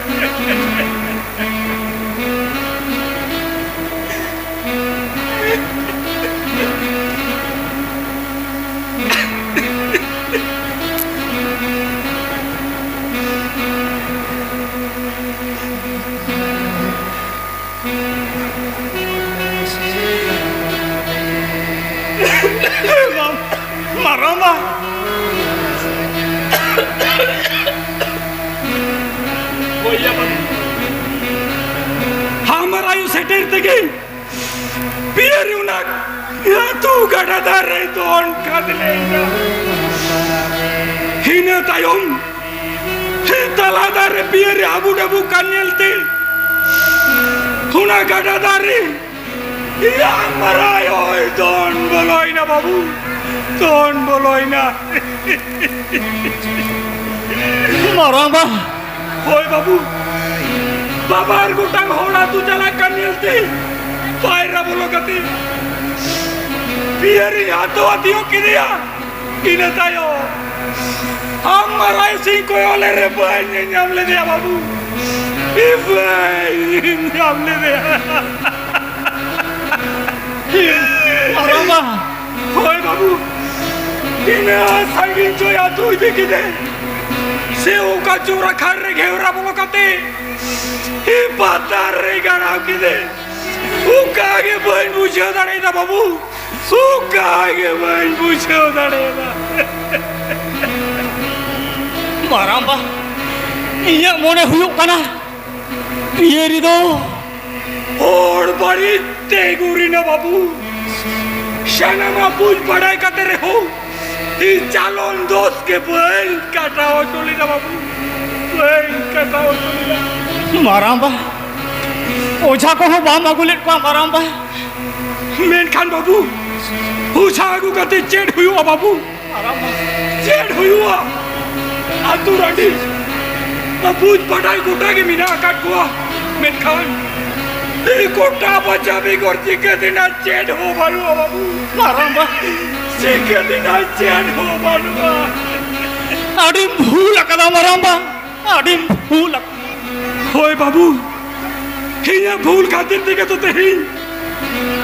ᱢᱟᱨᱟᱝᱵᱟ! ᱦᱳᱭ ᱭᱟ ᱵᱟᱹᱵᱩ᱾ ᱦᱟᱢᱟᱨ ᱟᱭᱩ ᱥᱮᱴᱮᱨ ᱛᱮᱜᱮ ᱯᱤᱭᱟᱨᱤ ᱚᱱᱟ ᱟᱹᱛᱩ ᱜᱟᱰᱟ ᱫᱷᱟᱨᱮ ᱫᱚᱱ ᱠᱷᱟᱫᱽᱞᱮᱭᱮᱱᱟ᱾ ᱤᱱᱟᱹ ᱛᱟᱭᱚᱢ ᱛᱟᱞᱟ ᱫᱟᱨᱮ ᱯᱤᱭᱟᱨᱤ ᱟᱵᱩᱰᱟᱵᱩ ᱠᱟᱱ ᱧᱮᱞᱛᱮ ᱚᱱᱟ ᱜᱟᱰᱟ ᱫᱟᱨᱮ ᱤᱭᱟᱹ ᱢᱟᱨᱟᱭ ᱳᱭ ᱫᱚᱱ ᱵᱚᱞᱚᱭᱱᱟ ᱵᱟᱹᱵᱩ, ᱫᱚᱱ ᱵᱚᱞᱚᱭᱱᱟ᱾ ᱢᱟᱨᱟᱝᱵᱟ, ᱦᱳᱭ ᱵᱟᱹᱵᱩ, ᱵᱟᱵᱟᱨ ᱜᱚᱴᱟᱝ ᱦᱚᱲ ᱟᱹᱛᱩ ᱪᱟᱞᱟᱜ ᱠᱟᱱ ᱧᱮᱞᱛᱮ ᱯᱟᱭᱨᱟ ᱵᱚᱞᱚ ᱠᱟᱛᱮ ᱯᱤᱭᱟᱹᱨᱤ ᱟᱹᱛᱩ ᱟᱹᱛᱤᱭᱚ ᱠᱮᱫᱮᱭᱟ᱾ ᱤᱱᱟᱹ ᱛᱟᱭᱚᱢ ᱟᱢ ᱢᱟᱨᱟᱭ ᱥᱤᱧ ᱠᱚᱭᱚᱜ ᱞᱮᱨᱮ ᱵᱟᱹᱧ ᱧᱟᱢ ᱞᱮᱫᱮᱭᱟ ᱵᱟᱹᱵᱩ, ᱵᱟᱹᱧ ᱧᱟᱢ ᱞᱮᱫᱮᱭᱟ᱾ ᱟᱨ ᱵᱟᱵᱟ, ᱦᱳᱭ ᱵᱟᱹᱵᱩ, ᱛᱤᱱᱟᱹᱜ ᱥᱟᱺᱜᱤᱧ ᱪᱚᱭ ᱟᱹᱛᱩ ᱤᱫᱤ ᱠᱮᱫᱮ᱾ ᱥᱮ ᱚᱠᱟ ᱪᱳᱨ ᱟᱠᱷᱟᱲ ᱨᱮ ᱜᱷᱮᱣᱨᱟ ᱵᱚᱞᱚ ᱠᱟᱛᱮ ᱯᱟᱛᱟᱨ ᱨᱮ ᱜᱟᱲᱟᱣ ᱠᱮᱫᱮ᱾ ᱚᱠᱟ ᱜᱮ ᱵᱟᱹᱧ ᱵᱩᱡᱷᱟᱹᱣ ᱫᱟᱲᱮᱭᱟᱫᱟ ᱵᱟᱹᱵᱩ, ᱚᱠᱟ ᱜᱮ ᱵᱟᱹᱧ ᱵᱩᱡᱷᱟᱹᱣ ᱫᱟᱲᱮᱭᱟᱫᱟ᱾ ᱢᱟᱨᱟᱝᱵᱟ, ᱤᱧᱟᱹᱜ ᱢᱚᱱᱮ ᱦᱩᱭᱩᱜ ᱠᱟᱱᱟ ᱯᱤᱭᱟᱹᱨᱤ ᱫᱚ ᱦᱚᱲ ᱵᱟᱹᱲᱤᱡ ᱛᱮ ᱜᱩᱨᱤᱱᱟ ᱵᱟᱹᱵᱩ᱾ ᱥᱟᱱᱟᱢᱟᱜ ᱵᱩᱡᱽ ᱵᱟᱲᱟᱭ ᱠᱟᱛᱮ ᱨᱮᱦᱚᱸ ᱤᱧ ᱪᱟᱞᱚᱱ ᱫᱳᱥ ᱜᱮ ᱵᱟᱹᱧ ᱠᱟᱴᱟᱣ ᱦᱚᱪᱚ ᱞᱮᱫᱟ ᱵᱟᱹᱵᱩ, ᱵᱟᱹᱧ ᱠᱟᱴᱟᱣ ᱦᱚᱪᱚ ᱞᱮᱫᱟ᱾ ᱢᱟᱨᱟᱝᱵᱟ, ᱚᱡᱷᱟ ᱠᱚᱦᱚᱸ ᱵᱟᱢ ᱟᱹᱜᱩ ᱞᱮᱫ ᱠᱚᱣᱟ ᱢᱟᱨᱟᱝᱵᱟ᱾ ᱢᱮᱱᱠᱷᱟᱱ ᱵᱟᱹᱵᱩ, ᱚᱡᱷᱟ ᱟᱹᱜᱩ ᱠᱟᱛᱮ ᱪᱮᱫ ᱦᱩᱭᱩᱜᱼᱟ ᱵᱟᱹᱵᱩ? ᱪᱮᱫ ᱦᱩᱭᱩᱜᱼᱟ? ᱟᱹᱛᱩ ᱨᱟᱺᱰᱤ ᱵᱩᱡᱽ ᱵᱟᱰᱟᱭ ᱜᱚᱴᱟ ᱜᱮ ᱢᱮᱱᱟᱜ ᱟᱠᱟᱫ ᱠᱚᱣᱟ, ᱢᱮᱱᱠᱷᱟᱱ ᱤᱧ ᱜᱚᱴᱟ ᱵᱟᱡᱟᱨ ᱵᱮᱜᱚᱨ ᱪᱤᱠᱟᱹ ᱛᱮᱱᱟᱜ ᱪᱮᱫ ᱦᱚᱸ ᱵᱟᱹᱱᱩᱜᱼᱟ ᱵᱟᱹᱵᱩ᱾ ᱢᱟᱨᱟᱝᱵᱟ, ᱪᱤᱠᱟᱹ ᱛᱮᱱᱟᱜ ᱪᱮᱫ ᱦᱚᱸ ᱵᱟᱹᱱᱩᱜᱼᱟ᱾ ᱟᱹᱰᱤᱢ ᱵᱷᱩᱞ ᱟᱠᱟᱫᱟ ᱢᱟᱨᱟᱝᱵᱟ, ᱟᱹᱰᱤᱢ ᱵᱷᱩᱞ ᱟᱠᱟᱫᱟ᱾ ᱦᱳᱭ ᱵᱟᱹᱵᱩ, ᱤᱧᱟᱹᱜ ᱵᱷᱩᱞ ᱠᱷᱟᱹᱛᱤᱨ ᱛᱮᱜᱮ ᱛᱚ ᱛᱮᱦᱮᱧ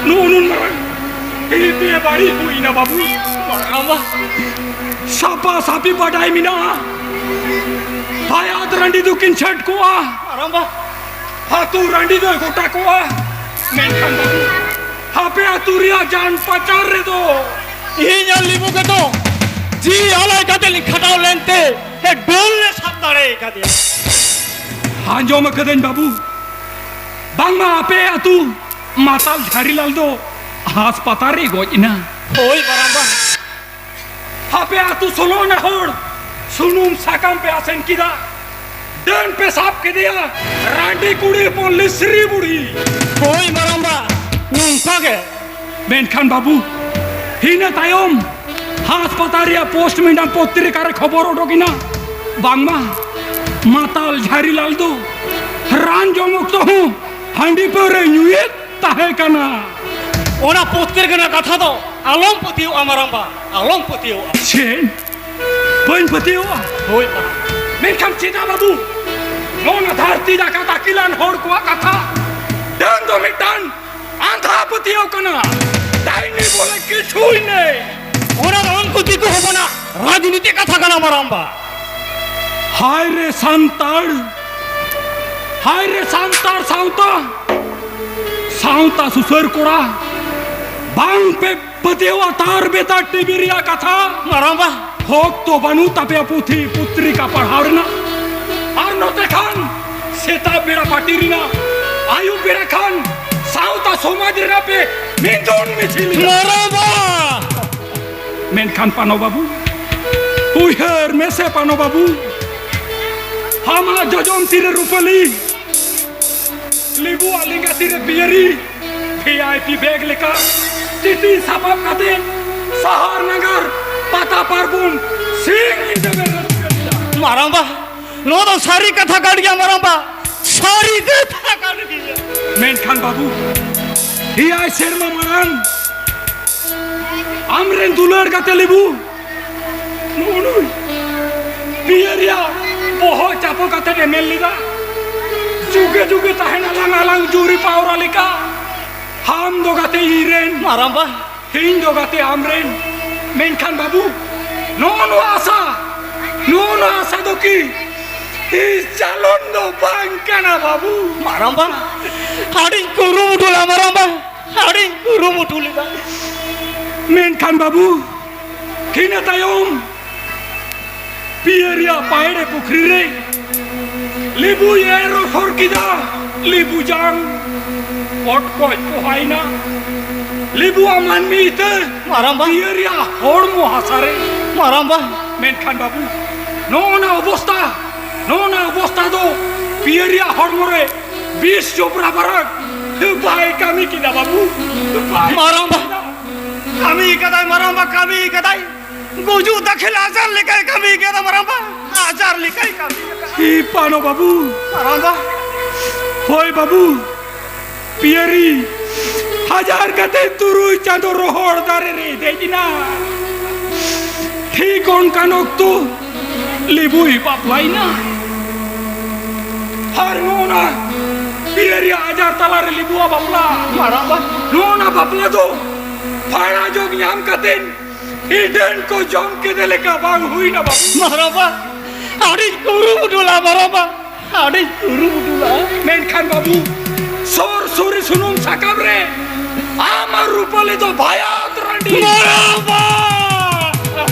ᱱᱩᱱ ᱢᱟᱨᱟᱝ ᱤᱧ ᱵᱮᱵᱟᱹᱲᱤᱡ ᱦᱩᱭᱱᱟ ᱵᱟᱹᱵᱩ᱾ ᱢᱟᱨᱟᱝᱵᱟ, ᱥᱟᱯᱟ ᱥᱟᱯᱤ ᱵᱟᱰᱟᱭ ᱢᱮᱱᱟᱜᱼᱟ, ᱯᱷᱟᱭᱟᱫ ᱨᱟᱺᱰᱤ ᱫᱚᱠᱤᱱ ᱪᱷᱟᱹᱴ ᱠᱚᱜᱼᱟ, ᱢᱟᱨᱟᱝᱵᱟ, ᱟᱹᱛᱩ ᱨᱟᱺᱰᱤ ᱫᱚᱭ ᱜᱚᱴᱟ ᱠᱚᱜᱼᱟ᱾ ᱢᱮᱱᱠᱷᱟᱱ ᱵᱟᱹᱵᱩ, ᱟᱯᱮ ᱟᱹᱛᱩ ᱨᱮᱭᱟᱜ ᱡᱟᱱ ᱯᱟᱪᱟᱨ ᱨᱮᱫᱚ ᱤᱧ ᱟᱨ ᱞᱤᱵᱩ ᱜᱮᱛᱚ ᱡᱤᱣᱤ ᱟᱞᱟᱭ ᱠᱟᱛᱮ ᱞᱤᱧ ᱠᱷᱟᱴᱟᱣ ᱞᱮᱱᱛᱮ ᱰᱟᱹᱱ ᱞᱮ ᱥᱟᱵ ᱫᱟᱲᱮ ᱟᱠᱟᱫᱮᱭᱟ᱾ ᱟᱸᱡᱚᱢ ᱟᱠᱟᱫᱟᱹᱧ ᱵᱟᱹᱵᱩ, ᱵᱟᱝᱢᱟ ᱟᱯᱮ ᱟᱹᱛᱩ ᱢᱟᱛᱟᱞ ᱡᱷᱟᱹᱨᱤᱞᱟᱞ ᱫᱚ ᱦᱟᱥᱯᱟᱛᱟᱞ ᱨᱮ ᱜᱚᱡ ᱮᱱᱟ᱾ ᱦᱳᱭ ᱢᱟᱨᱟᱝᱵᱟ᱾ ᱟᱯᱮ ᱟᱹᱛᱩ ᱥᱳᱞᱳ ᱟᱱᱟ ᱦᱚᱲ ᱥᱩᱱᱩᱢ ᱥᱟᱠᱟᱢ ᱯᱮ ᱟᱥᱮᱱ ᱠᱮᱫᱟ, ᱰᱟᱹᱱ ᱯᱮ ᱥᱟᱵ ᱠᱮᱫᱮᱭᱟ, ᱨᱟᱺᱰᱤ ᱠᱩᱲᱤ ᱦᱚᱯᱚᱱ ᱞᱤᱥᱨᱤ ᱵᱩᱲᱦᱤ᱾ ᱦᱳᱭ ᱢᱟᱨᱟᱝᱵᱟ, ᱱᱚᱝᱠᱟ ᱜᱮ᱾ ᱢᱮᱱᱠᱷᱟᱱ ᱵᱟᱹᱵᱩ, ᱤᱱᱟᱹ ᱛᱟᱭᱚᱢ ᱦᱟᱥᱯᱟᱛᱟᱞ ᱨᱮᱭᱟᱜ ᱯᱳᱥᱴᱢᱚᱨᱴᱮᱢ ᱯᱚᱛᱨᱤᱠᱟ ᱨᱮ ᱠᱷᱚᱵᱚᱨ ᱚᱰᱚᱠ ᱮᱱᱟ, ᱵᱟᱝᱢᱟ ᱢᱟᱛᱟᱞ ᱡᱷᱟᱨᱤᱞᱟᱞ ᱫᱚ ᱨᱟᱱ ᱡᱚᱢ ᱚᱠᱛᱚ ᱦᱚᱸ ᱦᱟᱺᱰᱤ ᱯᱟᱹᱣᱨᱟᱹ ᱧᱩᱭᱮᱫ ᱛᱟᱦᱮᱸ ᱠᱟᱱᱟ᱾ ᱚᱱᱟ ᱯᱚᱛᱨᱤᱠᱟ ᱨᱮᱱᱟᱜ ᱠᱟᱛᱷᱟ ᱫᱚ ᱟᱞᱚᱢ ᱯᱟᱹᱛᱭᱟᱹᱣᱟᱜᱼᱟ ᱢᱟᱨᱟᱝᱵᱟ, ᱟᱞᱚᱢ ᱯᱟᱹᱛᱭᱟᱹᱣᱟᱜᱼᱟ᱾ ᱪᱮᱫ? ᱵᱟᱹᱧ ᱯᱟᱹᱛᱭᱟᱹᱣᱟᱜᱼᱟ? ᱦᱳᱭ ᱵᱟ᱾ ᱢᱮᱱᱠᱷᱟᱱ ᱪᱮᱫᱟᱜ ᱵᱟᱹᱵᱩ? ᱱᱚᱣᱟ ᱫᱷᱟᱹᱨᱛᱤ ᱡᱟᱠᱟᱛ ᱟᱹᱠᱤᱞᱟᱱ ᱦᱚᱲ ᱠᱚᱣᱟᱜ ᱠᱟᱛᱷᱟ ᱰᱟᱹᱱ ᱫᱚ ᱢᱤᱫᱴᱟᱝ ᱟᱸᱫᱷᱟ ᱯᱟᱹᱛᱭᱟᱹᱣ ᱠᱟᱱᱟ᱾ ᱰᱟᱭᱱᱤ ᱵᱚᱞᱮ ᱠᱤᱪᱷᱩᱭ ᱱᱮ᱾ ᱚᱱᱟ ᱫᱚ ᱩᱱᱠᱩ ᱫᱤᱠᱩ ᱦᱚᱯᱚᱱᱟᱜ ᱨᱟᱡᱽᱱᱤᱛᱤ ᱠᱟᱛᱷᱟ ᱠᱟᱱᱟ ᱢᱟᱨᱟᱝᱵᱟ᱾ ᱦᱟᱭ ᱨᱮ ᱥᱟᱱᱛᱟᱲ, ᱦᱟᱭ ᱨᱮ ᱥᱟᱱᱛᱟᱲ ᱥᱟᱶᱛᱟ, ᱥᱟᱶᱛᱟ ᱥᱩᱥᱟᱹᱨ ᱠᱚᱲᱟ, ᱵᱟᱝ ᱯᱮ ᱯᱟᱹᱛᱭᱟᱹᱣᱟ ᱛᱟᱨ ᱵᱮᱛᱟᱨ ᱴᱤᱵᱷᱤ ᱨᱮᱭᱟᱜ ᱠᱟᱛᱷᱟ᱾ ᱢᱟᱨᱟᱝᱵᱟ᱾ ᱦᱚᱠ ᱛᱚ ᱵᱟᱹᱱᱩᱜ ᱛᱟᱯᱮᱭᱟ ᱯᱩᱛᱷᱤ ᱯᱚᱛᱨᱤᱠᱟ ᱯᱟᱲᱦᱟᱣ ᱨᱮᱱᱟᱜ᱾ ᱟᱨ ᱱᱚᱛᱮ ᱠᱷᱟᱱ ᱥᱮᱛᱟᱜ ᱵᱮᱲᱟ ᱯᱟᱹᱴᱤ ᱨᱮᱱᱟᱜ, ᱟᱹᱭᱩᱵ ᱵᱮᱲᱟ ᱠᱷᱟᱱ ᱥᱟᱶᱛᱟ ᱥᱚᱢᱟᱡᱽ ᱨᱮᱱᱟᱜ ᱯᱮ ᱢᱤᱫᱩᱱ ᱢᱤᱪᱷᱤᱞ᱾ ᱢᱟᱨᱟᱝᱵᱟ᱾ ᱢᱮᱱᱠᱷᱟᱱ ᱯᱟᱱᱚ ᱵᱟᱹᱵᱩ, ᱩᱭᱦᱟᱹᱨ ᱢᱮᱥᱮ ᱯᱟᱱᱚ ᱵᱟᱹᱵᱩ, ᱟᱢᱟᱜ ᱡᱚᱡᱚᱢ ᱛᱤᱨᱮ ᱨᱩᱯᱟᱹᱞᱤ, ᱞᱮᱵᱩᱣᱟᱜ ᱞᱮᱸᱜᱟ ᱛᱤᱨᱮ ᱵᱤᱭᱟᱹᱨᱤ, ᱵᱷᱤ ᱟᱭ ᱯᱤ ᱵᱮᱜᱽ ᱞᱮᱠᱟ ᱛᱤᱛᱤ ᱥᱟᱯᱟᱵ ᱠᱟᱛᱮ ᱥᱟᱦᱟᱨ ᱱᱟᱜᱟᱨ ᱯᱟᱛᱟ ᱯᱟᱨᱵᱚᱱ ᱥᱤᱧ ᱧᱤᱫᱟᱹ ᱵᱮᱱ ᱨᱟᱹᱥᱠᱟᱹ ᱞᱮᱫᱟ᱾ ᱢᱟᱨᱟᱝᱵᱟ, ᱱᱚᱣᱟ ᱫᱚ ᱥᱟᱹᱨᱤ ᱠᱟᱛᱷᱟ ᱠᱟᱱ ᱜᱮᱭᱟ ᱢᱟᱨᱟᱝᱵᱟ, ᱥᱟᱹᱨᱤ ᱠᱟᱛᱷᱟ ᱠᱟᱱ ᱜᱮᱭᱟ᱾ ᱢᱮᱱᱠᱷᱟᱱ ᱵᱟᱹᱵᱩ, ᱮᱭᱟᱭ ᱥᱮᱨᱢᱟ ᱢᱟᱲᱟᱝ ᱟᱢᱨᱮᱱ ᱫᱩᱞᱟᱹᱲ ᱜᱟᱛᱮ ᱞᱮᱵᱩ ᱱᱩᱜᱼᱩ ᱱᱩᱭ ᱯᱤᱭᱟᱹ ᱨᱮᱭᱟᱜ ᱵᱚᱦᱚᱜ ᱪᱟᱯᱚ ᱠᱟᱛᱮ ᱮ ᱢᱮᱱ ᱞᱮᱫᱟ, "ᱡᱩᱜᱮ ᱡᱩᱜᱮ ᱛᱟᱦᱮᱱ ᱟᱞᱟᱝ, ᱟᱞᱟᱝ ᱡᱩᱨᱤ ᱯᱟᱣᱨᱟ ᱞᱮᱠᱟ᱾ ᱟᱢ ᱫᱚ ᱜᱟᱛᱮ ᱤᱧ ᱨᱮᱱ, ᱢᱟᱨᱟᱝᱵᱟ᱾ ᱤᱧ ᱫᱚ ᱜᱟᱛᱮ ᱟᱢ ᱨᱮᱱ᱾" ᱢᱮᱱᱠᱷᱟᱱ ᱵᱟᱹᱵᱩ, ᱱᱚᱜᱼᱚ ᱱᱚᱣᱟ ᱟᱥᱟ, ᱱᱚᱜᱼᱚ ᱱᱚᱣᱟ ᱟᱥᱟ ᱫᱚ ᱠᱤ ᱤᱧ ᱪᱟᱞᱚᱱ ᱫᱚ ᱵᱟᱝ ᱠᱟᱱᱟ ᱵᱟᱹᱵᱩ᱾ ᱢᱟᱨᱟᱝᱵᱟ, ᱟᱹᱰᱤᱧ ᱠᱩᱨᱩᱢᱩᱴᱩ ᱞᱮᱫᱟ ᱢᱟᱨᱟᱝᱵᱟ, ᱟᱹᱰᱤᱧ ᱠᱩᱨᱩᱢᱩᱴᱩ ᱞᱮᱫᱟ᱾ ᱢᱮᱱᱠᱷᱟᱱ ᱵᱟᱹᱵᱩ, ᱤᱱᱟᱹ ᱛᱟᱭᱚᱢ ᱯᱤᱭᱟᱹ ᱨᱮᱭᱟᱜ ᱯᱟᱭᱲᱮ ᱯᱩᱠᱷᱨᱤ ᱨᱮ ᱞᱮᱵᱩᱭ ᱮᱨ ᱨᱚᱦᱚᱲ ᱠᱮᱫᱟ᱾ ᱞᱮᱵᱩ ᱡᱟᱝ ᱯᱚᱴᱠᱚᱡ ᱯᱚᱦᱟᱭᱮᱱᱟ᱾ ᱞᱮᱵᱩᱣᱟᱜ ᱢᱟᱹᱱᱢᱤ ᱤᱛᱟᱹ ᱢᱟᱨᱟᱝᱵᱟ᱾ ᱯᱤᱭᱟᱹ ᱨᱮᱭᱟᱜ ᱦᱚᱲᱢᱚ ᱦᱟᱥᱟ ᱨᱮ᱾ ᱢᱟᱨᱟᱝᱵᱟ᱾ ᱢᱮᱱᱠᱷᱟᱱ ᱵᱟᱹᱵᱩ, ᱱᱚᱜᱼᱚ ᱱᱟ ᱚᱵᱚᱥᱛᱟ, ᱱᱚᱜᱼᱚ ᱱᱟ ᱚᱵᱚᱥᱛᱟ ᱫᱚ ᱯᱤᱭᱟᱹ ᱨᱮᱭᱟᱜ ᱦᱚᱲᱢᱚ ᱨᱮ ᱵᱤᱥ ᱪᱚᱯᱨᱟ ᱵᱟᱨᱟᱠ ᱵᱟᱭ ᱠᱟᱹᱢᱤ ᱠᱮᱫᱟ ᱵᱟᱹᱵᱩ, ᱵᱟᱭ ᱢᱟᱨᱟᱝᱵᱟ᱾ ᱠᱟᱹᱢᱤ ᱠᱮᱫᱟ᱾ ᱠᱟᱹᱢᱤ ᱠᱟᱫᱟᱭ ᱢᱟᱨᱟᱝᱵᱟ, ᱠᱟᱹᱢᱤ ᱠᱟᱫᱟᱭ᱾ ᱜᱩᱡᱩᱜ ᱫᱟᱹᱠᱷᱤᱞ ᱟᱡᱟᱨ ᱞᱮᱠᱟᱭ ᱠᱟᱹᱢᱤ ᱠᱟᱱᱟ ᱢᱟᱨᱟᱝᱵᱟ, ᱟᱡᱟᱨ ᱞᱮᱠᱟᱭ ᱠᱟᱹᱢᱤ ᱠᱟᱱᱟ᱾ ᱦᱤ ᱯᱟᱱᱚ ᱵᱟᱹᱵᱩ᱾ ᱢᱟᱨᱟᱝᱵᱟ᱾ ᱦᱳᱭ ᱵᱟᱹᱵᱩ, ᱯᱤᱭᱟᱹᱨᱤ ᱦᱟᱡᱟᱨ ᱠᱟᱛᱮ ᱛᱩᱨᱩᱭ ᱪᱟᱸᱫᱚ ᱨᱚᱦᱚᱲ ᱫᱟᱨᱮ ᱨᱮ ᱫᱮᱡ ᱮᱱᱟ᱾ ᱴᱷᱤᱠ ᱚᱱᱠᱟᱱ ᱚᱠᱛᱚ ᱞᱤᱵᱩᱭ ᱵᱟᱯᱞᱟᱭᱮᱱᱟ᱾ ᱟᱨ ᱱᱚᱜᱼᱚᱱᱟ ᱯᱤᱭᱟᱹᱨᱤ ᱟᱡᱟᱨ ᱛᱟᱞᱟᱨᱮ ᱞᱤᱵᱩᱣᱟᱜ ᱵᱟᱯᱞᱟ᱾ ᱢᱟᱨᱟᱝᱵᱟ᱾ ᱱᱚᱜᱼᱚᱱᱟ ᱵᱟᱯᱞᱟ ᱫᱚ ᱯᱷᱟᱲᱟ ᱡᱚᱜ ᱧᱟᱢ ᱠᱟᱛᱮ ᱤᱰᱟᱹᱱ ᱠᱚ ᱡᱚᱢ ᱠᱮᱫᱮ ᱞᱮᱠᱟ ᱵᱟᱝ ᱦᱩᱭᱱᱟ ᱵᱟᱹᱵᱩ᱾ ᱢᱟᱨᱟᱝᱵᱟ, ᱟᱹᱰᱤ ᱠᱩᱨᱩᱢᱩᱴᱩ ᱞᱟ ᱢᱟᱨᱟᱝᱵᱟ, ᱟᱹᱰᱤ ᱠᱩᱨᱩᱢᱩᱴᱩ ᱞᱟ᱾ ᱢᱮᱱᱠᱷᱟᱱ ᱵᱟᱹᱵᱩ, ᱥᱚᱨ ᱥᱩᱨᱤ ᱥᱩᱱᱩᱢ ᱥᱟᱠᱟᱢ ᱨᱮ ᱟᱢ ᱟᱨ ᱨᱩᱯᱟᱞᱤ ᱫᱚ ᱵᱷᱟᱭᱟᱛ ᱨᱟᱺᱰᱤ᱾ ᱢᱟᱨᱟᱝᱵᱟ!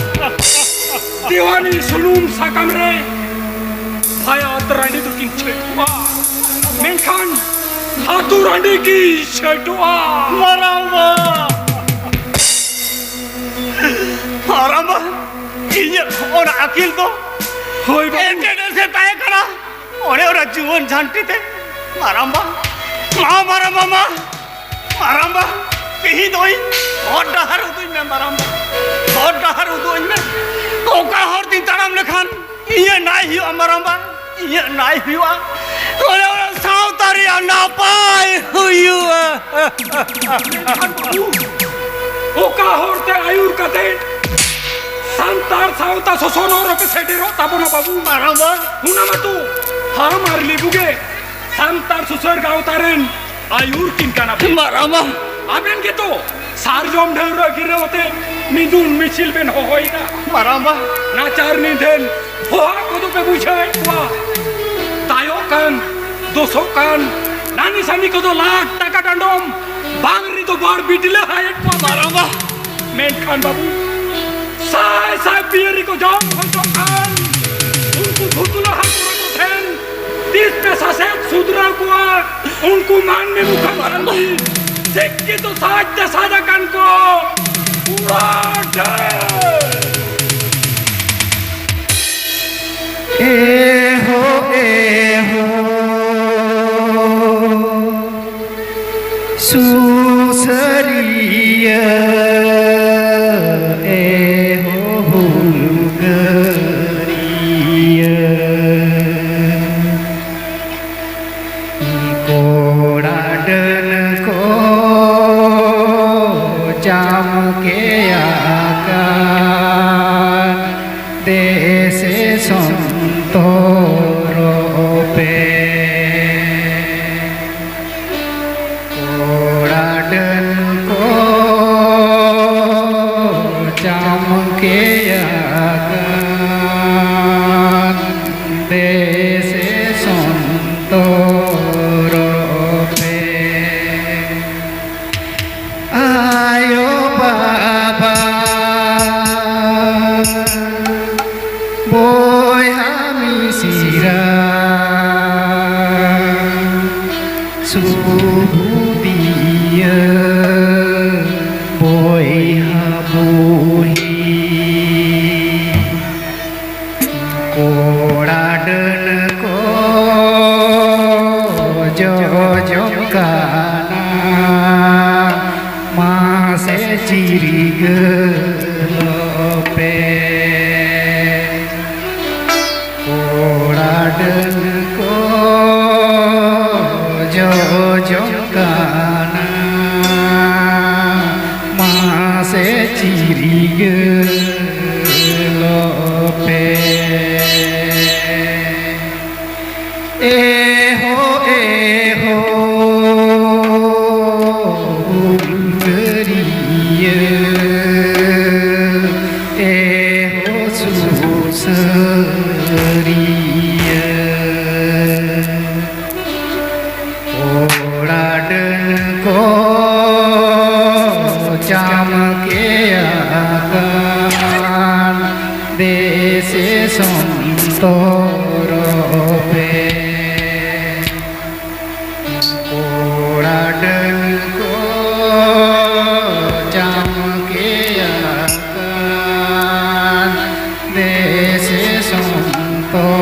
ᱫᱮᱣᱟᱱᱤ ᱥᱩᱱᱩᱢ ᱥᱟᱠᱟᱢ ᱨᱮ ᱵᱷᱟᱭᱟᱛ ᱨᱟᱺᱰᱤ ᱫᱚᱠᱤᱱ ᱪᱷᱟᱹᱴᱩᱜᱼᱟ, ᱢᱮᱱᱠᱷᱟᱱ ᱟᱹᱛᱩ ᱨᱟᱺᱰᱤ ᱠᱤᱱ ᱪᱷᱟᱹᱴᱩᱜᱼᱟ᱾ ᱢᱟᱨᱟᱝᱵᱟ! ᱢᱟᱨᱟᱝᱵᱟ, ᱤᱧᱟᱹᱜ ᱚᱱᱟ ᱟᱹᱠᱤᱞ ᱫᱚ ᱦᱳᱭ ᱵᱟᱹᱵᱩ᱾ ᱮᱱᱛᱮ ᱥᱮ ᱛᱟᱦᱮᱸ ᱠᱟᱱᱟ᱾ ᱚᱱᱮ ᱚᱱᱟ ᱡᱩᱣᱟᱹᱱ ᱡᱷᱟᱱᱴᱤ ᱛᱮ ᱢᱟᱨᱟᱝᱵᱟ, ᱢᱟ ᱢᱟᱨᱟᱝᱵᱟ, ᱢᱟ ᱢᱟᱨᱟᱝᱵᱟ, ᱛᱮᱦᱮᱧ ᱫᱚ ᱤᱧ ᱦᱚᱨ ᱰᱟᱦᱟᱨ ᱩᱫᱩᱜ ᱟᱹᱧ ᱢᱮ ᱢᱟᱨᱟᱝᱵᱟ, ᱦᱚᱨ ᱰᱟᱦᱟᱨ ᱩᱫᱩᱜ ᱟᱹᱧ ᱢᱮ᱾ ᱚᱠᱟ ᱦᱚᱨ ᱛᱤᱧ ᱛᱟᱲᱟᱢ ᱞᱮᱠᱷᱟᱱ ᱤᱧᱟᱹᱜ ᱱᱟᱭ ᱦᱩᱭᱩᱜᱼᱟ ᱢᱟᱨᱟᱝᱵᱟ, ᱤᱧᱟᱹᱜ ᱱᱟᱭ ᱦᱩᱭᱩᱜᱼᱟ, ᱚᱱᱮ ᱚᱱᱟ ᱥᱟᱶᱛᱟ ᱨᱮᱭᱟᱜ ᱱᱟᱯᱟᱭ ᱦᱩᱭᱩᱜᱼᱟ᱾ ᱢᱮᱱᱠᱷᱟᱱ ᱵᱟᱹᱵᱩ, ᱚᱠᱟ ᱦᱚᱨ ᱛᱮ ᱟᱹᱭᱩᱨ ᱠᱟᱛᱮ ᱥᱟᱱᱛᱟᱲ ᱥᱟᱶᱛᱟ ᱥᱚᱥᱚᱱᱚᱜ ᱨᱮᱯᱮ ᱥᱮᱴᱮᱨᱚᱜ ᱛᱟᱵᱚᱱᱟ ᱵᱟᱹᱵᱩ? ᱢᱟᱨᱟᱝᱵᱟ᱾ ᱚᱱᱟ ᱢᱟᱛᱚ ᱟᱢ ᱟᱨ ᱞᱤᱵᱩ ᱜᱮ ᱥᱟᱱᱛᱟᱲ ᱥᱩᱥᱟᱹᱨ ᱜᱟᱶᱛᱟ ᱨᱮᱱ ᱟᱹᱭᱩᱨ ᱠᱤᱱ ᱠᱟᱱᱟ ᱯᱮ᱾ ᱢᱟᱨᱟᱝᱵᱟ᱾ ᱟᱵᱮᱱ ᱜᱮᱛᱚ ᱥᱟᱨᱡᱚᱢ ᱰᱷᱟᱹᱣᱨᱟᱹ ᱜᱤᱨᱟᱹᱣ ᱟᱛᱮ ᱢᱤᱫᱩᱱ ᱢᱤᱪᱷᱤᱞ ᱵᱮᱱ ᱦᱚᱦᱚᱭᱮᱫᱟ᱾ ᱢᱟᱨᱟᱝᱵᱟ᱾ ᱱᱟᱪᱟᱨ ᱱᱤᱫᱷᱟᱹᱱ ᱦᱚᱦᱟ ᱠᱚᱫᱚ ᱯᱮ ᱵᱩᱡᱷᱟᱹᱣᱮᱫ ᱠᱚᱣᱟ᱾ ᱛᱟᱭᱚᱜ ᱠᱟᱱ, ᱫᱳᱥᱚᱜ ᱠᱟᱱ, ᱱᱟᱹᱱᱤ ᱥᱟᱹᱱᱤ ᱠᱚᱫᱚ ᱞᱟᱠᱷ ᱴᱟᱠᱟ ᱰᱟᱸᱰᱚᱢ, ᱵᱟᱝ ᱨᱮᱫᱚ ᱵᱟᱨ ᱵᱤᱴᱞᱟᱹ ᱦᱟᱭᱮᱫ ᱠᱚᱣᱟ᱾ ᱢᱟᱨᱟᱝᱵᱟ᱾ ᱢᱮᱱᱠᱷᱟᱱ ᱵᱟᱹᱵᱩ, ᱥᱟᱭ ᱥᱟᱭ ᱯᱤᱭᱟᱹᱨᱤ ᱠᱚ ᱡᱚᱢ ᱦᱚᱪᱚᱜ ᱠᱟᱱ ᱩᱱᱠᱩ ᱵᱷᱩᱛᱩᱞᱟ ᱦᱟᱹᱠᱩ ᱠᱚ ᱴᱷᱮᱱ ᱛᱤᱥ ᱯᱮ ᱥᱟᱥᱮᱛ ᱥᱩᱫᱷᱨᱟᱹᱣ ᱠᱚᱣᱟ? ᱩᱱᱠᱩ ᱢᱟᱹᱱᱢᱤ ᱢᱩᱠᱷᱟᱹᱱ ᱢᱟᱹᱱᱢᱤ ᱥᱤᱠᱠᱷᱤᱛᱚ ᱥᱟᱡᱽ ᱛᱮ ᱥᱟᱡᱽ ᱟᱠᱟᱱ ᱠᱚ ᱯᱩᱨᱟᱹ ᱰᱷᱮᱨ᱾ ᱮ ᱦᱳ, ᱮ ᱦᱳ, ᱥᱩᱥᱟᱹᱨᱤᱭᱟᱹ, ᱮ ᱦᱳ᱾ ᱪᱟᱢᱠᱮᱭᱟᱠᱟᱱ ᱫᱮᱥᱮ ᱥᱚᱱᱛᱚᱨᱚᱜ ᱯᱮ᱾ ᱠᱚᱲᱟ ᱰᱟᱹᱱ ᱠᱚ ᱪᱟᱢᱠᱮᱭᱟᱠᱟᱱ ᱫᱮᱥᱮ ᱥᱚᱱᱛᱚᱨᱚᱜ ᱯᱮ᱾ ᱟᱭᱳ ᱵᱟᱵᱟ ᱵᱚᱭᱦᱟ ᱢᱤᱥᱨᱟ ᱥᱩᱵᱩᱫᱤᱭᱟᱹ ᱵᱚᱭᱦᱟ ᱵᱩᱦᱤ᱾ ᱠᱚᱲᱟ ᱰᱟᱹᱱ ᱠᱚ ᱡᱚᱡᱚᱢ ᱠᱟᱱᱟ, ᱢᱟᱥᱮ ᱪᱤᱨᱜᱟᱹᱞᱚᱜ ᱯᱮ᱾ ᱠᱚᱲᱟ ᱰᱟᱹᱱ ᱠᱚ ᱡᱚᱡᱚᱢ ᱠᱟᱱᱟ, ᱢᱟᱥᱮ ᱪᱤᱨᱜᱟᱹᱞᱚᱜ ᱯᱮ᱾ ᱮᱦᱳ, ᱮᱦᱳ, ᱦᱩᱞᱜᱟᱹᱨᱤᱭᱟᱹ, ᱮᱦᱳ, ᱥᱩᱥᱟᱹᱨᱤᱭᱟᱹ᱾ ᱠᱚᱲᱟ ᱰᱟᱹᱱ ᱠᱚ ᱪᱟᱢᱠᱮᱭᱟᱠᱟᱱ ᱫᱮᱥᱮ ᱥᱚᱱᱛᱚᱨᱚᱜ ᱯᱮ᱾ ᱠᱚᱲᱟ ᱰᱟᱹᱱ ᱠᱚ ᱪᱟᱢᱠᱮᱭᱟᱠᱟᱱ ᱫᱮᱥᱮ ᱥᱚᱱᱛᱚᱨᱚᱜ